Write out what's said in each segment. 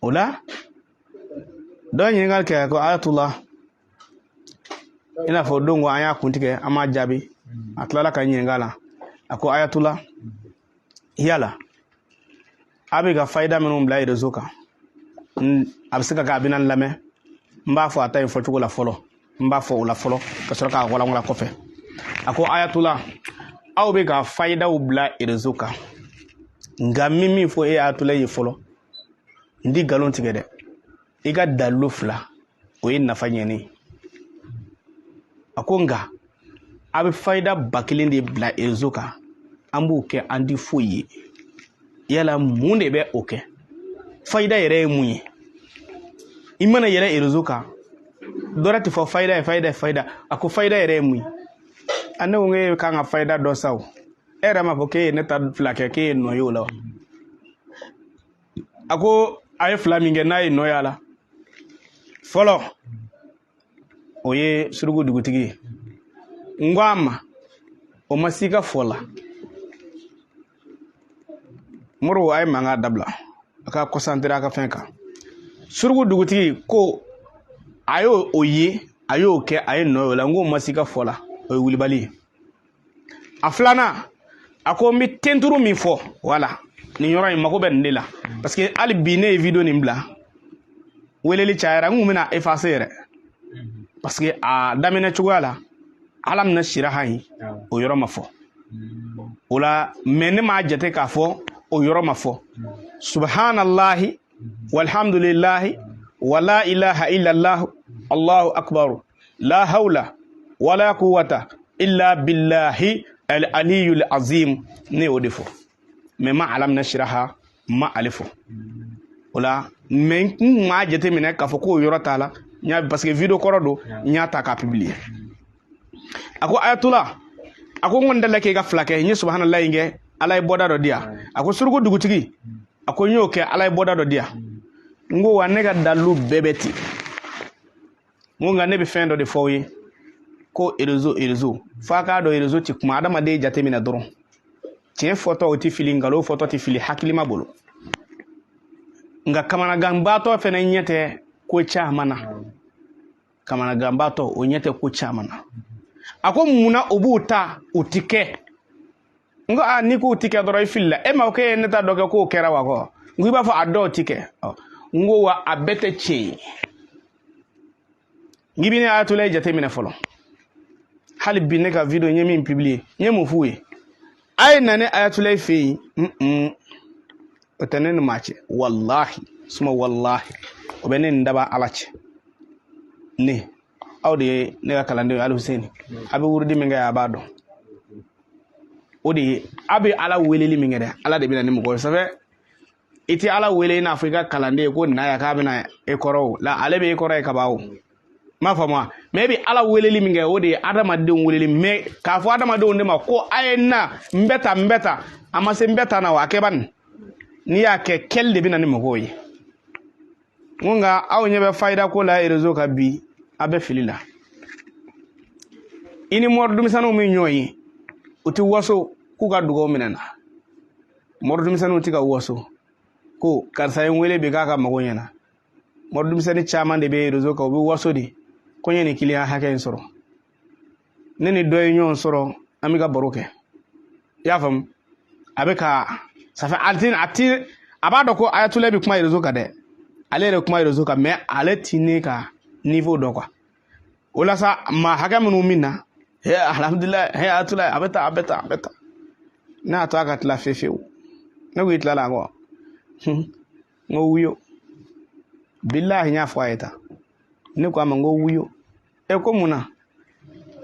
O la dɔ ye ɲininkali kɛ ko ayatullah, i n'a fɔ don ko an y'a kuntigɛ, an m'a jaabi. A tilala ka ɲininka la, a ko ayatullah, yala a bɛ ka fayida minnu bila réseau kan, a bɛ se ka kɛ a bɛna n lamɛn. N b'a fɔ a ta in fɔcogo la fɔlɔ, n b'a fɔ o la fɔlɔ ka sɔrɔ k'a walanwalan kɔfɛ. A ko ayatullah, aw bɛ ka fayidaw bila réseau kan, nka n bɛ min fɔ e ayatullah ye fɔlɔ, n ti nkalon tigɛ dɛ, i ka dalilu fila o ye nafa ɲɛ ne ye. A ko nka a bɛ fayida 1000 de bila réseau kan, an b'o kɛ, an ti foyi ye. Yala mun de bɛ o kɛ? Fayida yɛrɛ ye mun ye? I mana yɛlɛ réseau kan dɔrɔn tɛ fɔ fayida ye, fayida ye, fayida. A ko fayida yɛrɛ ye mun ye? A ne ko e kan ka fayida dɔ sa o, e yɛrɛ m'a fɔ k'e ye ne ta fila kɛ, k'e ye nɔ ye o la wa? A ko a ye fila min kɛ n'a ye nɔ ye a la fɔlɔ, o ye suruku dugutigi ye. N ko a ma, o ma s'i ka fɔ la. Moribo, a ye mankan dabila, a ka kɔsantire a ka fɛn kan. Suruku dugutigi ko a y'o o ye, a y'o kɛ, a ye nɔ ye o la. N k'o ma s'i ka fɔ la, o ye wulibali ye. A filanan, a ko n bɛ tenturu min fɔ, wala nin yɔrɔ in mago bɛ nin de la, parce que hali bi ne ye video nin bila, weleli cayara, n kun bɛna effacer yɛrɛ, parce que a daminɛ cogoya la, alam nasiraha in, o yɔrɔ ma fɔ o la. Mais ne m'a jate k'a fɔ o yɔrɔ ma fɔ. Subhanallahi walhamdulillahi wala ilaha illallah allahu akbar la hawla wala quwwata illa billahi al aliyul azim, ne y'o de fɔ. Mais ma alam nasiraha ma ale fɔ o la. Mais n kun m'a jateminɛ k'a fɔ k'o yɔrɔ t'a la, n y'a parce que video kɔrɔ don, n y'a ta k'a publier. A ko ayatollah, a ko n kɔni delila k'e ka fila kɛ, n ye subahanallahi in kɛ, ala ye bɔda dɔ di yan. A ko suruku dugutigi, a ko n y'o kɛ, ala ye bɔda dɔ di yan. N ko wa ne ka dalilu bɛɛ bɛ ten. N ko nka ne bɛ fɛn dɔ de fɔ aw ye ko réseau, réseau, f'a k'a dɔn réseau ti kuma. Adamaden jateminɛ dɔrɔn, tiɲɛ fɔtɔ o ti fili, nkalon fɔtɔ ti fili hakilima bolo. Nka kamanaganbaatɔ fɛnɛ ɲɛ tɛ ko caman na, kamanaganbaatɔ o ɲɛ tɛ ko caman na. A ko munna u b'u ta u ti kɛ? N ko aa, n'i k'u ti kɛ dɔrɔn i filila. E ma ko e ye ne ta dɔ kɛ k'o kɛra wa? Kɔ n ko i b'a fɔ a dɔw ti kɛ. N ko wa a bɛɛ tɛ tiɲɛ ye. N k'i bɛ ne ayatollah jateminɛ fɔlɔ. Hali bi ne ka video n ye min publier, n ye mun f'u ye? A ye na ne ayatollah fɛ yen, o tɛ ne ni maa cɛ, walahi suma walahi, o bɛ ne ni daba ala cɛ. Ne aw de ye ne ka kalanden ye, Alihuseni, a bɛ wurudi min kɛ, a b'a dɔn. O de ye a bɛ ala weleli min kɛ dɛ, ala de bɛ na ni mɔgɔ ye. Sɛbɛ i tɛ ala wele i n'a fɔ i ka kalanden ye ko na yan k'a bɛna e kɔrɔ o la, ale bɛ e kɔrɔ ye kaban o m'a faamu wa? Mais e bɛ ala weleli min kɛ, o de ye adamadenw weleli. Mais k'a fɔ adamadenw de ma ko a ye na, n bɛ ta, n bɛ ta, a ma se n bɛ ta na o, a kɛ bani. N'i y'a kɛ, kɛli de bɛ na ni mɔgɔw ye. N ko nka aw ɲɛ bɛ fayida ko la réseau kan bi, a bɛ fili la. I ni mɔri denmisɛnninw min ɲɔgɔn ye, u tɛ waso k'u ka dugawu minɛ na. Mɔri denmisɛnninw tɛ ka waso ko karisa ye n wele bi k'a ka mago ɲɛna. Mɔri denmisɛnnin caman de bɛ réseau kan, u bɛ waso de ko n ye nin kiliyan hakɛ in sɔrɔ. Ne ni dɔ ye ɲɔgɔn sɔrɔ, an bɛ ka baro kɛ, i y'a faamu, a bɛ ka ça fait a ti a ti a b'a dɔn ko ayatollah bɛ kuma réseau kan dɛ, ale yɛrɛ kuma réseau kan, mais ale ti ne ka niveau dɔn quoi. O la sa, maa hakɛ minnu min na, he alhamdulilayi, he ayatollah, a bɛ tan, a bɛ tan, a bɛ tan. Ne y'a to a ka tila fewu fewu. Ne ko i tilala kɔ? N ko wuyo, bilahi, n y'a fɔ a ye tan. Ne ko a ma, n ko wuyo. E ko mun na?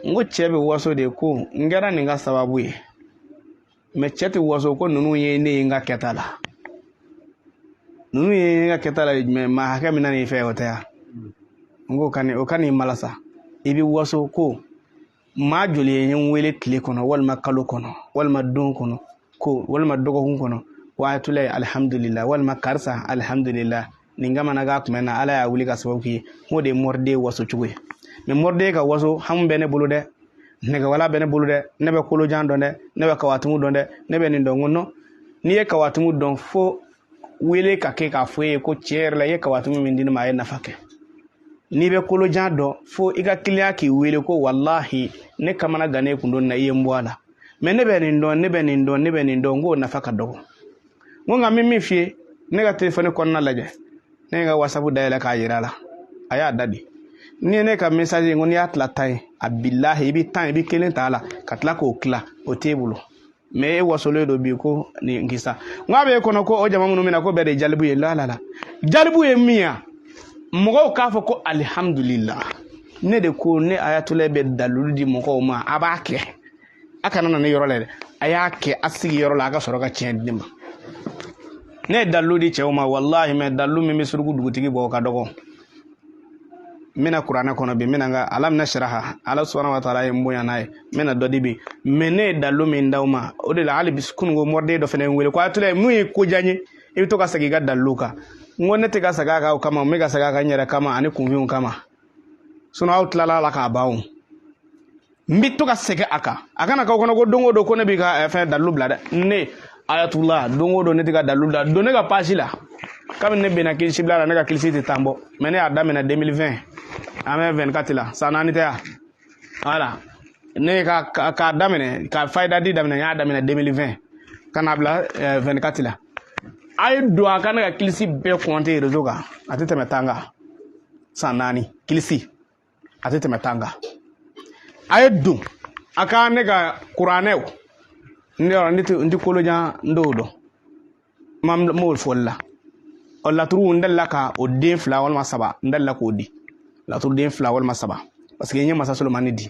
N ko cɛ bɛ waso de ko n kɛra nin ka sababu ye, mais cɛ tɛ waso ko ninnu ye ne ye n ka kɛta la. Ninnu ye n ka kɛta la jumɛn? Maa hakɛ min na n'i fɛ, o tɛ yan. N ko o ka n'i malasa, i bɛ waso ko maa joli ye n wele tile kɔnɔ, walima kalo kɔnɔ, walima don kɔnɔ, ko walima dɔgɔkun kɔnɔ, ko ayatollah alihamudulila, walima karisa alihamudulila, nin kamanagan tun bɛ na, ala y'a wuli ka sababu k'i ye. N k'o de ye mɔriden waso cogo ye. Mais mɔriden ka waso, hamu bɛ ne bolo dɛ, nɛgɛwala bɛ ne bolo dɛ, ne bɛ kolojan dɔn dɛ, ne bɛ kawatimu dɔn dɛ, ne bɛ nin dɔn. N ko non, n'i ye kawatimu dɔn fo wele ka kɛ k'a fɔ e ye ko tiɲɛ yɛrɛ la i ye kabatumu min di ne ma, a ye nafa kɛ. N'i bɛ kolojan dɔn, fo i ka kiliyan k'i wele ko walahi ne kamana gannen kun don na, i ye n bɔ a la. Mɛ ne bɛ nin dɔn, ne bɛ nin dɔn, ne bɛ nin dɔn, n k'o nafa ka dɔgɔ. N ko nka n bɛ min f'i ye, ne ka telefɔni kɔnɔna lajɛ. Ne ye n ka wasapu dayɛlɛ k'a yira a la, a y'a da di. N'i ye ne ka message ye, n ko n'i y'a tila 10 ye, a bilahi i bɛ 10, i bɛ kelen ta a la ka tila k'o tila, o t'e bolo. Mɛ e wasolen don bi ko nin kisa. N ko a b'e kɔnɔ ko o jama minnu bɛna ko bɛɛ de ye jalibu ye. La la la, jalibu ye min ye, mɔgɔw k'a fɔ ko alihamudulila. Ne de ko ne ayatollah bɛ dalilu di mɔgɔw ma, a b'a kɛ, a kana na ne yɔrɔ la dɛ, a y'a kɛ a sigi yɔrɔ la, a ka sɔrɔ ka tiɲɛ di ne ma. Ne ye dalilu di cɛw ma walahi, mɛ dalilu min bɛ suruku dugutigi bɔ, o ka dɔgɔ. N bɛna kuranɛ kɔnɔ bi, n bɛna n ka alam nasiraha, Ala subahana wa taala ye n bonya n'a ye, n bɛna dɔ di bi. Mɛ ne ye dalilu min d'aw ma, o de la hali bi kununko mɔriden dɔ fana ye n wele ko ayatollah, mun ye ko diya n ye, i bɛ to ka segin i ka dalilu kan. N ko ne tɛ ka segin a kan o kama, n bɛ ka segin a kan n yɛrɛ kama ani kunfinw kama. Sinɔn aw tilala a la k'a ban o. N bɛ to ka segin a kan, a kana k'aw kɔnɔ ko don o don ko ne b'i ka fɛn dalilu bila dɛ. Ne ayatollah, don o don ne tɛ ka dalilu bila don ne ka page la. Kabini ne benna kilisi bila la, ne ka kilisi tɛ tan bɔ. Mɛ ne y'a daminɛ 2020, an bɛ 24 la, san 4 tɛ yan. Voilà, ne ka k'a daminɛ ka fayida di daminɛ, n y'a daminɛ 2020 ka n'a bila 24 la. A ye don a ka ne ka kilisi bɛɛ kɔnte réseau kan, a tɛ tɛmɛ 10 kan. San 4 kilisi a tɛ tɛmɛ 10 kan. A ye don a ka ne ka kuranɛw, ne yɔrɔ ne tɛ n tɛ kolojan, n t'o dɔn, n m'o fɔli la. Ɔ laturu, n delila ka o den 2 walima 3, n delila k'o di laturu den 2 walima 3, parce que n ye masa Solomani di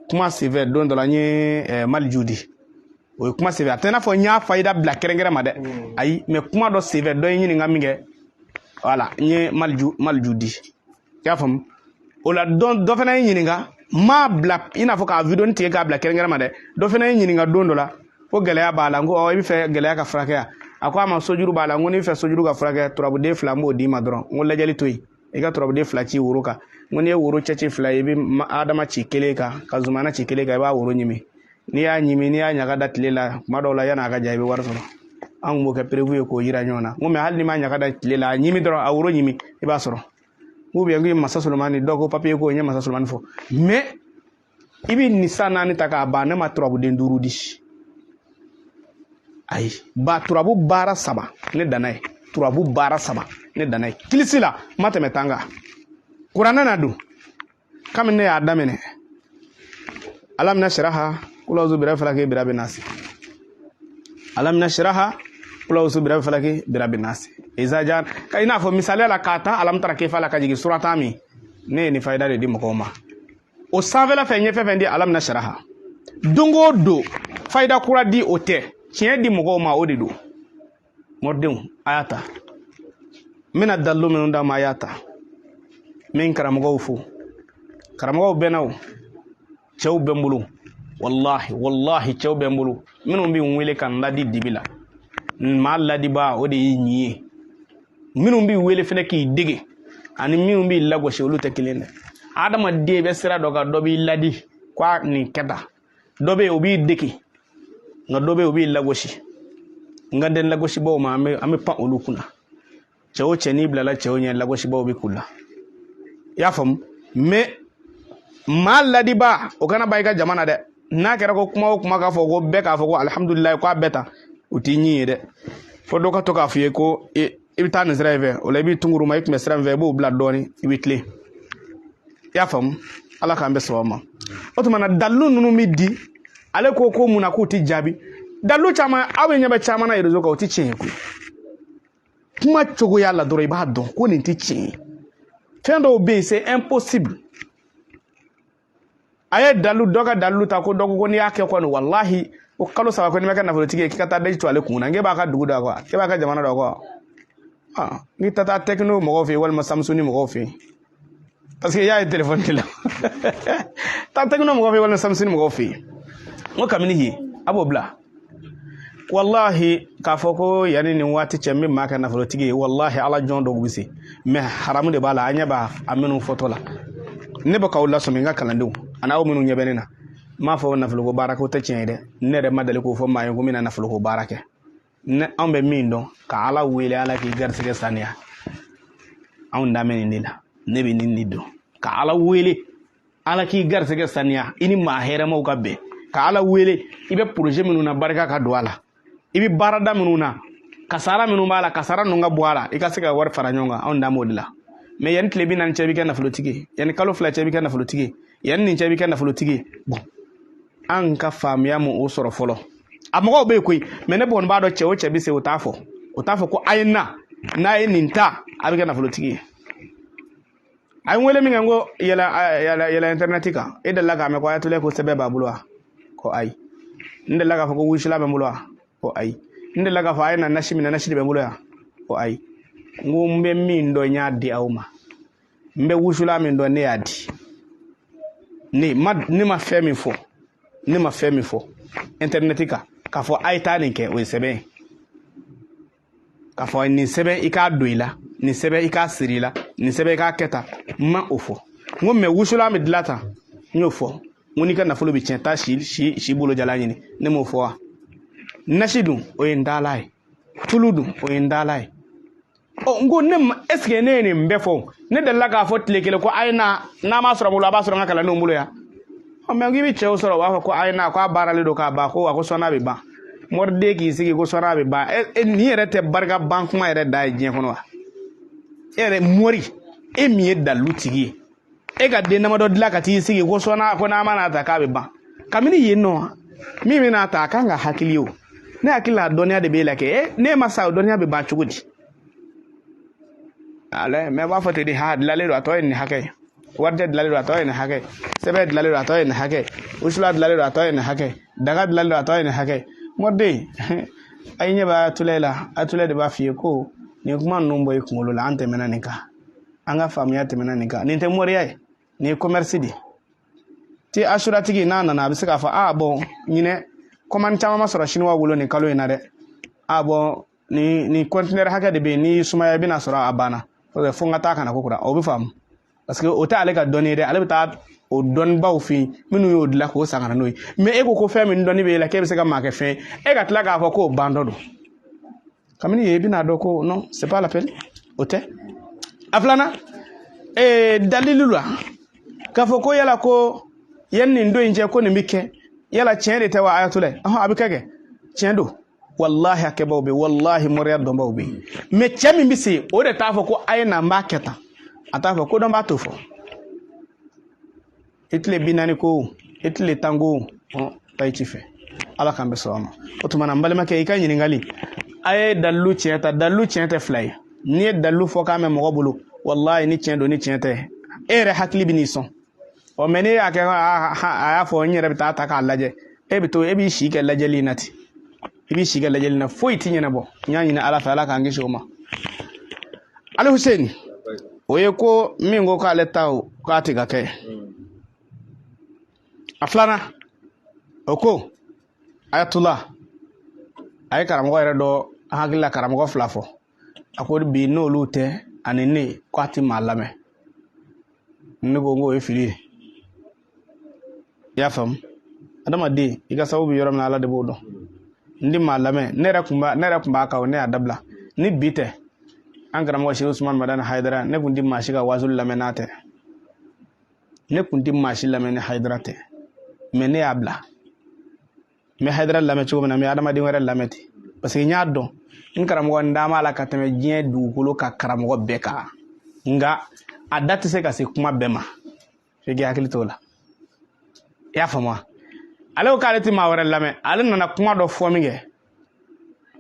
kuma senfɛ don dɔ la, n ye maliju di. O ye kuma senfɛ, a tɛ i n'a fɔ n y'a fayida bila kɛrɛnkɛrɛn ma dɛ, ayi. Mɛ kuma dɔ senfɛ, dɔ ye ɲininka min kɛ, voilà, n ye maliju di, i y'a faamu. O la dɔ fana ye ɲininka, n m'a bila i n'a fɔ k'a vidéo tigɛ k'a bila kɛrɛnkɛrɛn ma dɛ. Dɔ fana ye ɲininka don dɔ la ko gɛlɛya b'a la. N ko ɔ i bɛ fɛ gɛlɛya ka furakɛ wa? A ko a ma sojuru b'a la. N ko n'i bɛ fɛ sojuru ka furakɛ, turabuden 2 n b'o d'i ma dɔrɔn. N ko lajɛli to yen, i ka turabuden 2 ci woro kan. N ko n'i ye woro cɛci 2 ye, i bɛ adama ci kelen kan ka zumana ci kelen kan, i b'a woro ɲimi. N'i y'a ɲimi, n'i y'a ɲaga da tile la, kuma dɔw la yan'a ka ja, i bɛ wari sɔrɔ. An kun b'o kɛ preuve ye k'o yira ɲɔgɔn na. N ko mɛ hali n'i ma ɲaga da tile la, a ɲimi dɔrɔn, a woro ɲimi, i b'a sɔrɔ. Ou bien ko masa Solomani, dɔw ko papiye ko n ye masa Solomani fɔ. Mɛ i bɛ nin san 4 ta k'a ban, ne ma turabuden 5 di. Ayi, ba turabu baara 3 ne danna ye, turabu baara 3 ne danna ye kilisi la, n ma tɛmɛ 10 kan. Kuranɛ na don, kabini ne y'a daminɛ alam nasiraha kula uzu birabi falaki birabi nasi, alam nasiraha kula uzu birabi falaki birabi nasi izajan ka i n'a fɔ misaliya la k'a ta alam tara kefa la ka jigin surata min, ne ye nin fayida de di mɔgɔw ma. O sanfɛla fɛ, n ye fɛn fɛn di alam nasiraha, don o don fayida kura di, o tɛ tiɲɛ di mɔgɔw ma, o de don. Mɔridenw, a y'a ta, n bɛna dalilu minnu d'a ma, a y'a ta. N bɛ n karamɔgɔw fo, karamɔgɔw bɛ n na, o cɛw bɛ n bolo, walahi walahi cɛw bɛ n bolo minnu bɛ n wele ka n ladi dibi la. Maa ladibaa, o de ye ɲi ye. Minnu b'i wele fɛnɛ k'i dege ani minnu b'i lagosi, olu tɛ kelen dɛ. Adamaden bɛ sira dɔ kan, dɔ b'i ladi ko a nin kɛ tan, dɔ bɛ yen o b'i dege, nka dɔ bɛ yen o b'i lagosi. N ka den lagosibaw ma, an bɛ pan olu kunna. Cɛ o cɛ n'i bilala cɛw ɲɛ, lagosibaw bɛ k'u la, i y'a faamu. Mɛ maa ladiba, o kana ban i ka jama na dɛ. N'a kɛra ko kuma o kuma k'a fɔ ko bɛɛ k'a fɔ ko alihamudulilayi, k'a bɛɛ ta, o t'i ɲin ye dɛ. Fo dɔ ka to k'a f'i ye ko i bɛ taa nin sira in fɛ, o la i b'i tunguru ma, i tun bɛ sira min fɛ, i b'o bila dɔɔnin, i bɛ tilen, i y'a faamu. Ala k'an bɛ sababu ma. O tuma na dalilu ninnu bɛ di, ale ko ko mun na k'u tɛ jaabi dalilu caman? Aw bɛ ɲɛ bɛ caman na réseau kan, o tɛ tiɲɛ ye koyi. Kuma cogoya la dɔrɔn, i b'a dɔn ko nin tɛ tiɲɛ ye. Fɛn dɔw bɛ yen, c'est impossible. A ye dalilu dɔ ka dalilu ta ko dɔ ko n'i y'a kɛ kɔni, walahi o kalo 3 ko n'i ma kɛ nafolotigi ye, k'i ka taa daji to ale kun na. K'e b'a ka dugu dɔn quoi, k'e b'a ka jamana dɔn quoi. Ah, n'i ta taa Tecno mɔgɔw fɛ yen walima Samsung mɔgɔw fɛ yen, parce que i y'a ye téléphone de la, taa Tecno mɔgɔw fɛ yen walima Samsung mɔgɔw fɛ yen. N ko kabini yen a b'o bila. Walahi k'a fɔ ko yanni nin waati cɛ n bɛ maa kɛ nafolotigi ye, walahi ala jɔn dɔw bɛ se, mɛ haramu de b'a la. An ɲɛ b'a a minnu fɔtɔ la, ne bɛ k'aw lasɔmi, n ka kalandenw ani aw minnu ɲɛ bɛ ne na. N m'a fɔ nafoloko baara ko tɛ tiɲɛ ye dɛ. Ne yɛrɛ ma deli k'o fɔ maa ye ko n bɛna nafoloko baara kɛ. Ne anw bɛ min dɔn, ka Ala wele, Ala k'i garisɛgɛ saniya, anw dan bɛ nin de la. Ne bɛ nin de dɔn, ka Ala wele, Ala k'i garisɛgɛ saniya, i ni maa hɛrɛmaw ka bɛn, ka Ala wele, i bɛ projet minnu na, barika ka don a la, i bɛ baarada minnu na, kasara minnu b'a la, kasara ninnu ka bɔ a la, i ka se ka wari fara ɲɔgɔn kan. Anw dan b'o de la. Mais yanni tile 40 cɛ, i bɛ kɛ nafolotigi ye, yanni kalo 2 cɛ, i bɛ kɛ nafolotigi ye, yanni nin cɛ, i bɛ kɛ nafolotigi ye. Bon, an ka faamuya ma o sɔrɔ fɔlɔ. A mɔgɔw bɛ yen koyi, mais ne kɔni b'a dɔn, cɛ o cɛ bɛ se, o t'a fɔ, o t'a fɔ ko a ye na, n'a ye nin ta, a bɛ kɛ nafolotigi ye. A ye n wele min kɛ, n ko yɛlɛ yɛlɛ yɛlɛ intɛrɛnɛti kan, e delila k'a mɛn ko Ayatollah ko sɛbɛn b'a bolo wa? Ko ayi. N delila k'a fɔ ko wusula bɛ n bolo wa? Ko ayi. N delila k'a fɔ a ye na nasi minɛ, nasi de bɛ n bolo yan? Ko ayi. N ko n bɛ min dɔn, n y'a di aw ma. N bɛ wusula min dɔn, ne y'a di. Ne ma fɛn min fɔ, ne ma fɛn min fɔ intɛrɛnɛti kan k'a fɔ a ye taa nin kɛ, o ye sɛbɛn ye. K'a fɔ nin sɛbɛn i k'a don i la, nin sɛbɛn i k'a siri i la, nin sɛbɛn i k'a kɛ tan, n ma o fɔ. N ko mais wusulan bɛ dilan tan, n y'o fɔ. N ko n'i ka nafolo bɛ tiɲɛ, taa si bolo jalan ɲini, ne m'o fɔ wa? Nasi dun, o ye n dala ye. Tulu dun, o ye n dala ye. Ɔ, n ko ne ma, est ce que ne ye nin bɛɛ fɔ? Ne delila k'a fɔ tile kelen ko a ye na, n'a m'a sɔrɔ n bolo, a b'a sɔrɔ n ka kalandenw bolo yan. Ɔ, mais k'i bɛ cɛw sɔrɔ, u b'a fɔ ko a ye na, k'a baaralen don k'a ban, ko wa ko sɔnna bɛ ban. Moriden k'i sigi ko sɔnna bɛ ban. E, nin yɛrɛ tɛ barika ban kuma yɛrɛ da ye diɲɛ kɔnɔ wa? E yɛrɛ mori, e min ye dalilu tigi ye, e ka den damadɔ dilan ka t'i sigi ko sɔnna, ko n'a mana ta k'a bɛ ban. Kabini yen nɔ, min bɛna ta, a kan ka hakili ye o. Ne hakili la, dɔnniya de b'e la kɛ. E ne ma sa, o dɔnniya bɛ ban cogo di? Ale mais b'a fɔ ten de, ha dilalen don, a tɔ ye nin hakɛ ye. Warijɛ dilalen don, a tɔ ye nin hakɛ ye. Sɛbɛn dilalen don, a tɔ ye nin hakɛ ye. Wusula dilalen don, a tɔ ye nin hakɛ ye. Daga dilalen don, a tɔ ye nin hakɛ ye. Mɔden, a ɲɛ bɛ Ayatollah la, Ayatollah de b'a f'i ye ko nin kuma ninnu bɔ i kunkolo la, an tɛmɛna nin kan, an ka faamuya tɛmɛna nin kan. Nin tɛ moriya ye, nin ye commerce de ye. Ti asuratigi n'a nana, a bɛ se k'a fɔ a bon, ɲinɛ commande caman ma sɔrɔ chinois bolo nin kalo in na dɛ. A bon, nin conteneur hakɛ de bɛ yen, n'i sumaya, i bɛna sɔrɔ a banna, fo n ka taa ka na ko kura. O bɛ faamu, parce que o tɛ ale ka dɔnni ye dɛ. Ale bɛ taa o dɔnnibaw fɛ yen minnu y'o dilan k'o san ka na n'o ye. Mais e ko ko fɛn min dɔnni bɛ e la, k'e bɛ se ka maa kɛ fɛn ye, e ka tila k'a fɔ k'o bandɔ don. Kabini yen, i bɛna dɔn ko non, c'est pas la peine, o tɛ. A filanan, dalilu la k'a fɔ ko yala ko yanni nin don in cɛ ko nin bɛ kɛ, yala tiɲɛ de tɛ wa? Ayatollah, ɔhɔn, a bɛ kɛ kɛ tiɲɛ don. Walahi, a kɛbaw bɛ yen, walahi, moriya dɔnbaw bɛ yen. Mais cɛ min bɛ se, o de t'a fɔ ko a ye na, n b'a kɛ tan. A t'a fɔ ko dɔn b'a t'o fɔ. I tile 40 ko, i tile 10 ko, taa i ci fɛ. Ala k'an bɛ sɔn ma. O tuma na, n balimakɛ, i ka ɲininkali, a ye dalilu tiɲɛ ta. Dalilu tiɲɛ tɛ fila ye. N'i ye dalilu fɔ k'a mɛn mɔgɔ bolo, walahi, ni tiɲɛ don, ni tiɲɛ tɛ, e yɛrɛ hakili bɛ n'i sɔn. Ɔ, mais n'e y'a kɛ, a y'a fɔ, n yɛrɛ bɛ taa ta k'a lajɛ, e bɛ to, e b'i si kɛ lajɛli in na ten, i b'i si kɛ lajɛli in na, foyi ti ɲɛnabɔ. N y'a ɲini Ala fɛ, Ala k'an kisi o ma. Ali Hussein, o ye ko min ko k'ale ta o k'a tɛ ka kɛ. A filanan, o ko Ayatollah, a ye karamɔgɔ yɛrɛ dɔ, an hakili la karamɔgɔ fila fɔ. A ko bi n'olu tɛ ani ne, ko a ti maa lamɛn. Ne ko n k'o ye fili ye. I y'a faamu, adamaden, i ka sababu bɛ yɔrɔ min na, Ala de b'o dɔn. N ti maa lamɛn. Ne yɛrɛ kun b'a kan o, ne y'a dabila. Ni bi tɛ, an karamɔgɔ Seku Usumani Madani Hayidara, ne kun ti maa si ka waazuli lamɛn n'a tɛ. Ne kun ti maa si lamɛn ni Hayidara tɛ. Mais ne y'a bila. N bɛ Hayidara lamɛn cogo min na, n bɛ adamaden wɛrɛ lamɛn ten, parce que n y'a dɔn n karamɔgɔ n dama la ka tɛmɛ diɲɛ dugukolo ka karamɔgɔ bɛɛ kan, nka a da tɛ se ka se kuma bɛɛ ma. F'i k'i hakili t'o la. I y'a faamu wa? Ale ko k'ale tɛ maa wɛrɛ lamɛn. Ale nana kuma dɔ fɔ min kɛ,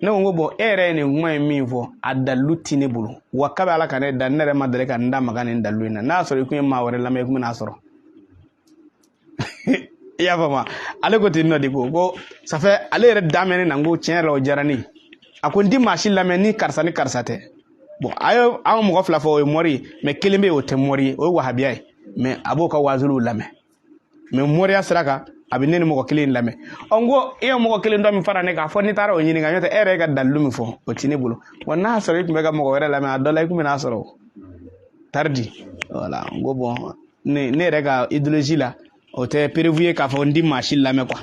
ne ko n ko bon, e yɛrɛ ye nin kuma in min fɔ, a dalilu ti ne bolo wa. Kabi Ala ka ne da, ne yɛrɛ ma deli ka n da maga nin dalilu in na. N'a y'a sɔrɔ i kun ye maa wɛrɛ lamɛn, i kun bɛn'a sɔrɔ. I y'a faamu? Ale ko ten nɔ de, ko ça fait ale yɛrɛ daminɛ na. N ko tiɲɛ yɛrɛ la, o diyara ne ye. A ko n ti maa si lamɛn ni karisa ni karisa tɛ. Bon, a ye an mɔgɔ fila fɔ, o ye mori ye, mais kelen bɛ yen, o tɛ mori ye, o ye wahabiya ye, mais a b'o ka waazuliw lamɛn. Mais moriya sira kan, a bɛ ne ni mɔgɔ kelen in lamɛn. Ɔ, n ko e ye mɔgɔ kelen dɔ min fara ne kan fɔ, n'i taara o ɲininka, n'o tɛ e yɛrɛ ka dalilu min fɔ, o ti ne bolo wa. N'a y'a sɔrɔ i tun bɛ ka mɔgɔ wɛrɛ lamɛn, a dɔ la i tun bɛ n'a sɔrɔ o taridi. Voilà, n ko bon, ne yɛrɛ ka idéologie la, o tɛ prévu ye k'a fɔ n ti maa si lamɛn quoi,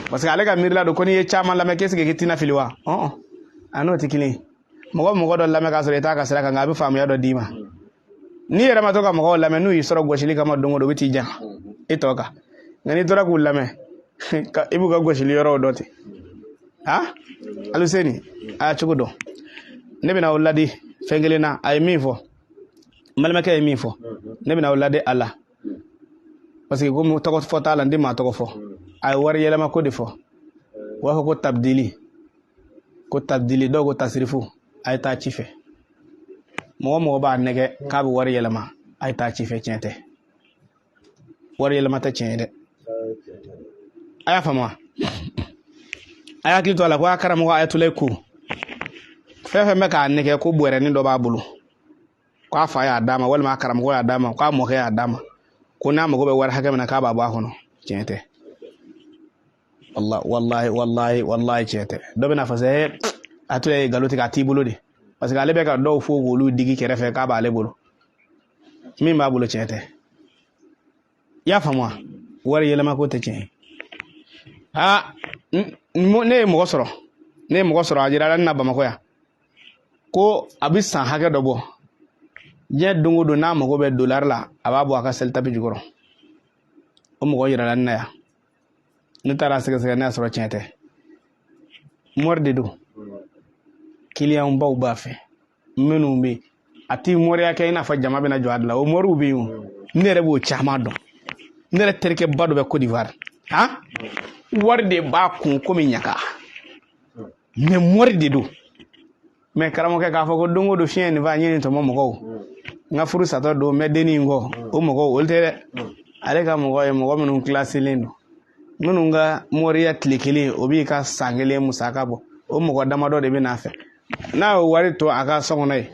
parce que ale ka miirila don ko n'i ye caman lamɛn, qu'est-ce que k'i tɛna fili wa? Ɔn, A n'o tɛ kelen ye. Mɔgɔ mɔgɔ dɔ lamɛn k'a sɔrɔ i t'a ka sira kan, nka a bɛ faamuya dɔ d'i ma. N'i yɛrɛ ma to ka mɔgɔw lamɛn, n'u y'i sɔrɔ gosili kama don o don, u bɛ t'i jan i tɔ kan. Nka n'i tora k'u lamɛn, i b'u ka gosili yɔrɔw dɔn ten. Ha, Aluseni, a y'a cogo dɔn. Ne bɛna aw ladi fɛn kelen na. A ye min fɔ, n balimakɛ ye min fɔ, ne bɛna aw ladi a la, parce que komi tɔgɔ fɔ t'a la, n tɛ maa tɔgɔ fɔ. A ye wari yɛlɛma ko de fɔ. U b'a fɔ ko tabdili, ko tabdili, dɔw ko tasirifu. A ye taa ci fɛ. Mɔgɔ mɔgɔ b'a nɛgɛ k'a bɛ wari yɛlɛma, a ye taa ci fɛ. Tiɲɛ tɛ, wari yɛlɛma tɛ tiɲɛ ye dɛ. A y'a faamu wa? A y'a hakili to a la ko a karamɔgɔ Ayatulayi ko fɛn fɛn bɛ k'a nɛgɛ ko bɔrɛnin dɔ b'a bolo, k'a fa y'a d'a ma, walima a karamɔgɔ y'a d'a ma, k'a mɔkɛ y'a d'a ma, ko n'a mago bɛ wari hakɛ min na, k'a b'a bɔ a kɔnɔ. Tiɲɛ tɛ, wallahi, wallahi, wallahi, tiɲɛ tɛ. Dɔ bɛna fɔ sɛ Ayatulayi ye nkalon tigɛ, a t'i bolo de, parce que ale bɛ ka dɔw fo k'olu digi kɛrɛfɛ k'a b'ale bolo. Min b'a bolo, tiɲɛ tɛ. I y'a faamu wa? Wari yɛlɛma ko tɛ tiɲɛ ye. Aa, ne ye mɔgɔ sɔrɔ, ne ye mɔgɔ sɔrɔ, a jirala ne na Bamakɔ yan, ko a bɛ san hakɛ dɔ bɔ. Diɲɛ don o don, n'a mago bɛ dolari la, a b'a bɔ a ka seli tapi jukɔrɔ. O mɔgɔ yirala ne na yan. Ne taara sɛgɛsɛgɛ, ne y'a sɔrɔ tiɲɛ tɛ. Mori de don, kiliyanw baw b'a fɛ minnu bɛ yen. A ti moriya kɛ i n'a fɔ jama bɛna jɔ a da la. O moriw bɛ yen o, ne yɛrɛ b'o caman dɔn. Ne yɛrɛ terikɛ ba dɔ bɛ Côte d'Ivoire, han, wari de b'a kun komi ɲaga, mais mori de don. Mais karamɔgɔkɛ k'a fɔ ko don o don fiɲɛ nin fa n ye nin tɔmɔ mɔgɔw, n ka furu satɔ don, n bɛ dennin in kɔ, o mɔgɔw olu tɛ dɛ. Ale ka mɔgɔ ye mɔgɔ minnu kilasilen don, minnu ka moriya tile kelen o b'i ka san kelen musaka bɔ, o mɔgɔ damadɔ de bɛ n'a fɛ. N'a y'o wari to a ka so kɔnɔ yen,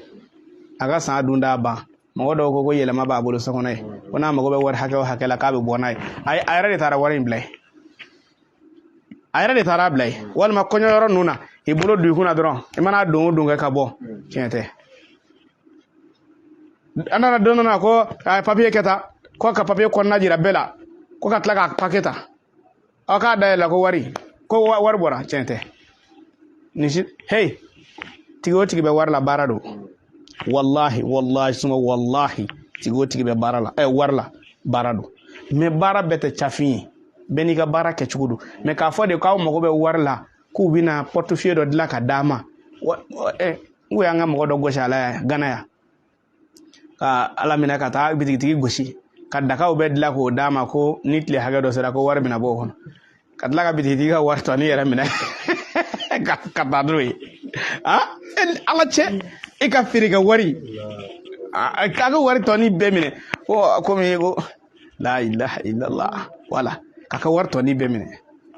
a ka san dun d'a ban. Mɔgɔ dɔw ko ko yɛlɛma b'a bolo so kɔnɔ yen, ko n'a mago bɛ wari hakɛ o hakɛ la, k'a bɛ bɔ n'a ye. A yɛrɛ de taara wari in bila yen, a yɛrɛ de taara bila yen. Walima kɔɲɔyɔrɔ ninnu na, i bolo don i kunna dɔrɔn, i mana don o don kɛ ka bɔ. Tiɲɛ tɛ. An nana don dɔ la ko a ye papiye kɛ tan, ko ka papiye kɔnɔna jira bɛɛ la, ko ka tila k'a pake ta, aw k'a dayɛlɛ, ko wari, ko wari bɔra. Tiɲɛ tɛ. Nin si hey, tigi o tigi bɛ wari la, baara don. Wallahi, wallahi, suma wallahi, tigi o tigi bɛ baara la, wari la, baara don. Mais baara bɛɛ tɛ cafin ye, bɛɛ n'i ka baara kɛcogo don. Mais k'a fɔ de k'aw mago bɛ wari la, k'u bɛna portefeuille dɔ dilan ka d'a ma, n ko y'an ka mɔgɔ dɔ gosi a la yan Gana yan, ka ala minɛ ka taa bitigitigi gosi, ka dakaw bɛɛ dilan k'o d'a ma, ko ni tile hakɛ dɔ sera, ko wari bɛna bɔ o kɔnɔ, ka tila ka bitigitigi ka wari tɔ ni yɛrɛ minɛ ka taa n'o ye. Ah, ala cɛ, e ka feere ka wari, k'a ka wari tɔ ni bɛɛ minɛ, ko komi ko la ilaha illallah, wala k'a ka wari tɔ ni bɛɛ minɛ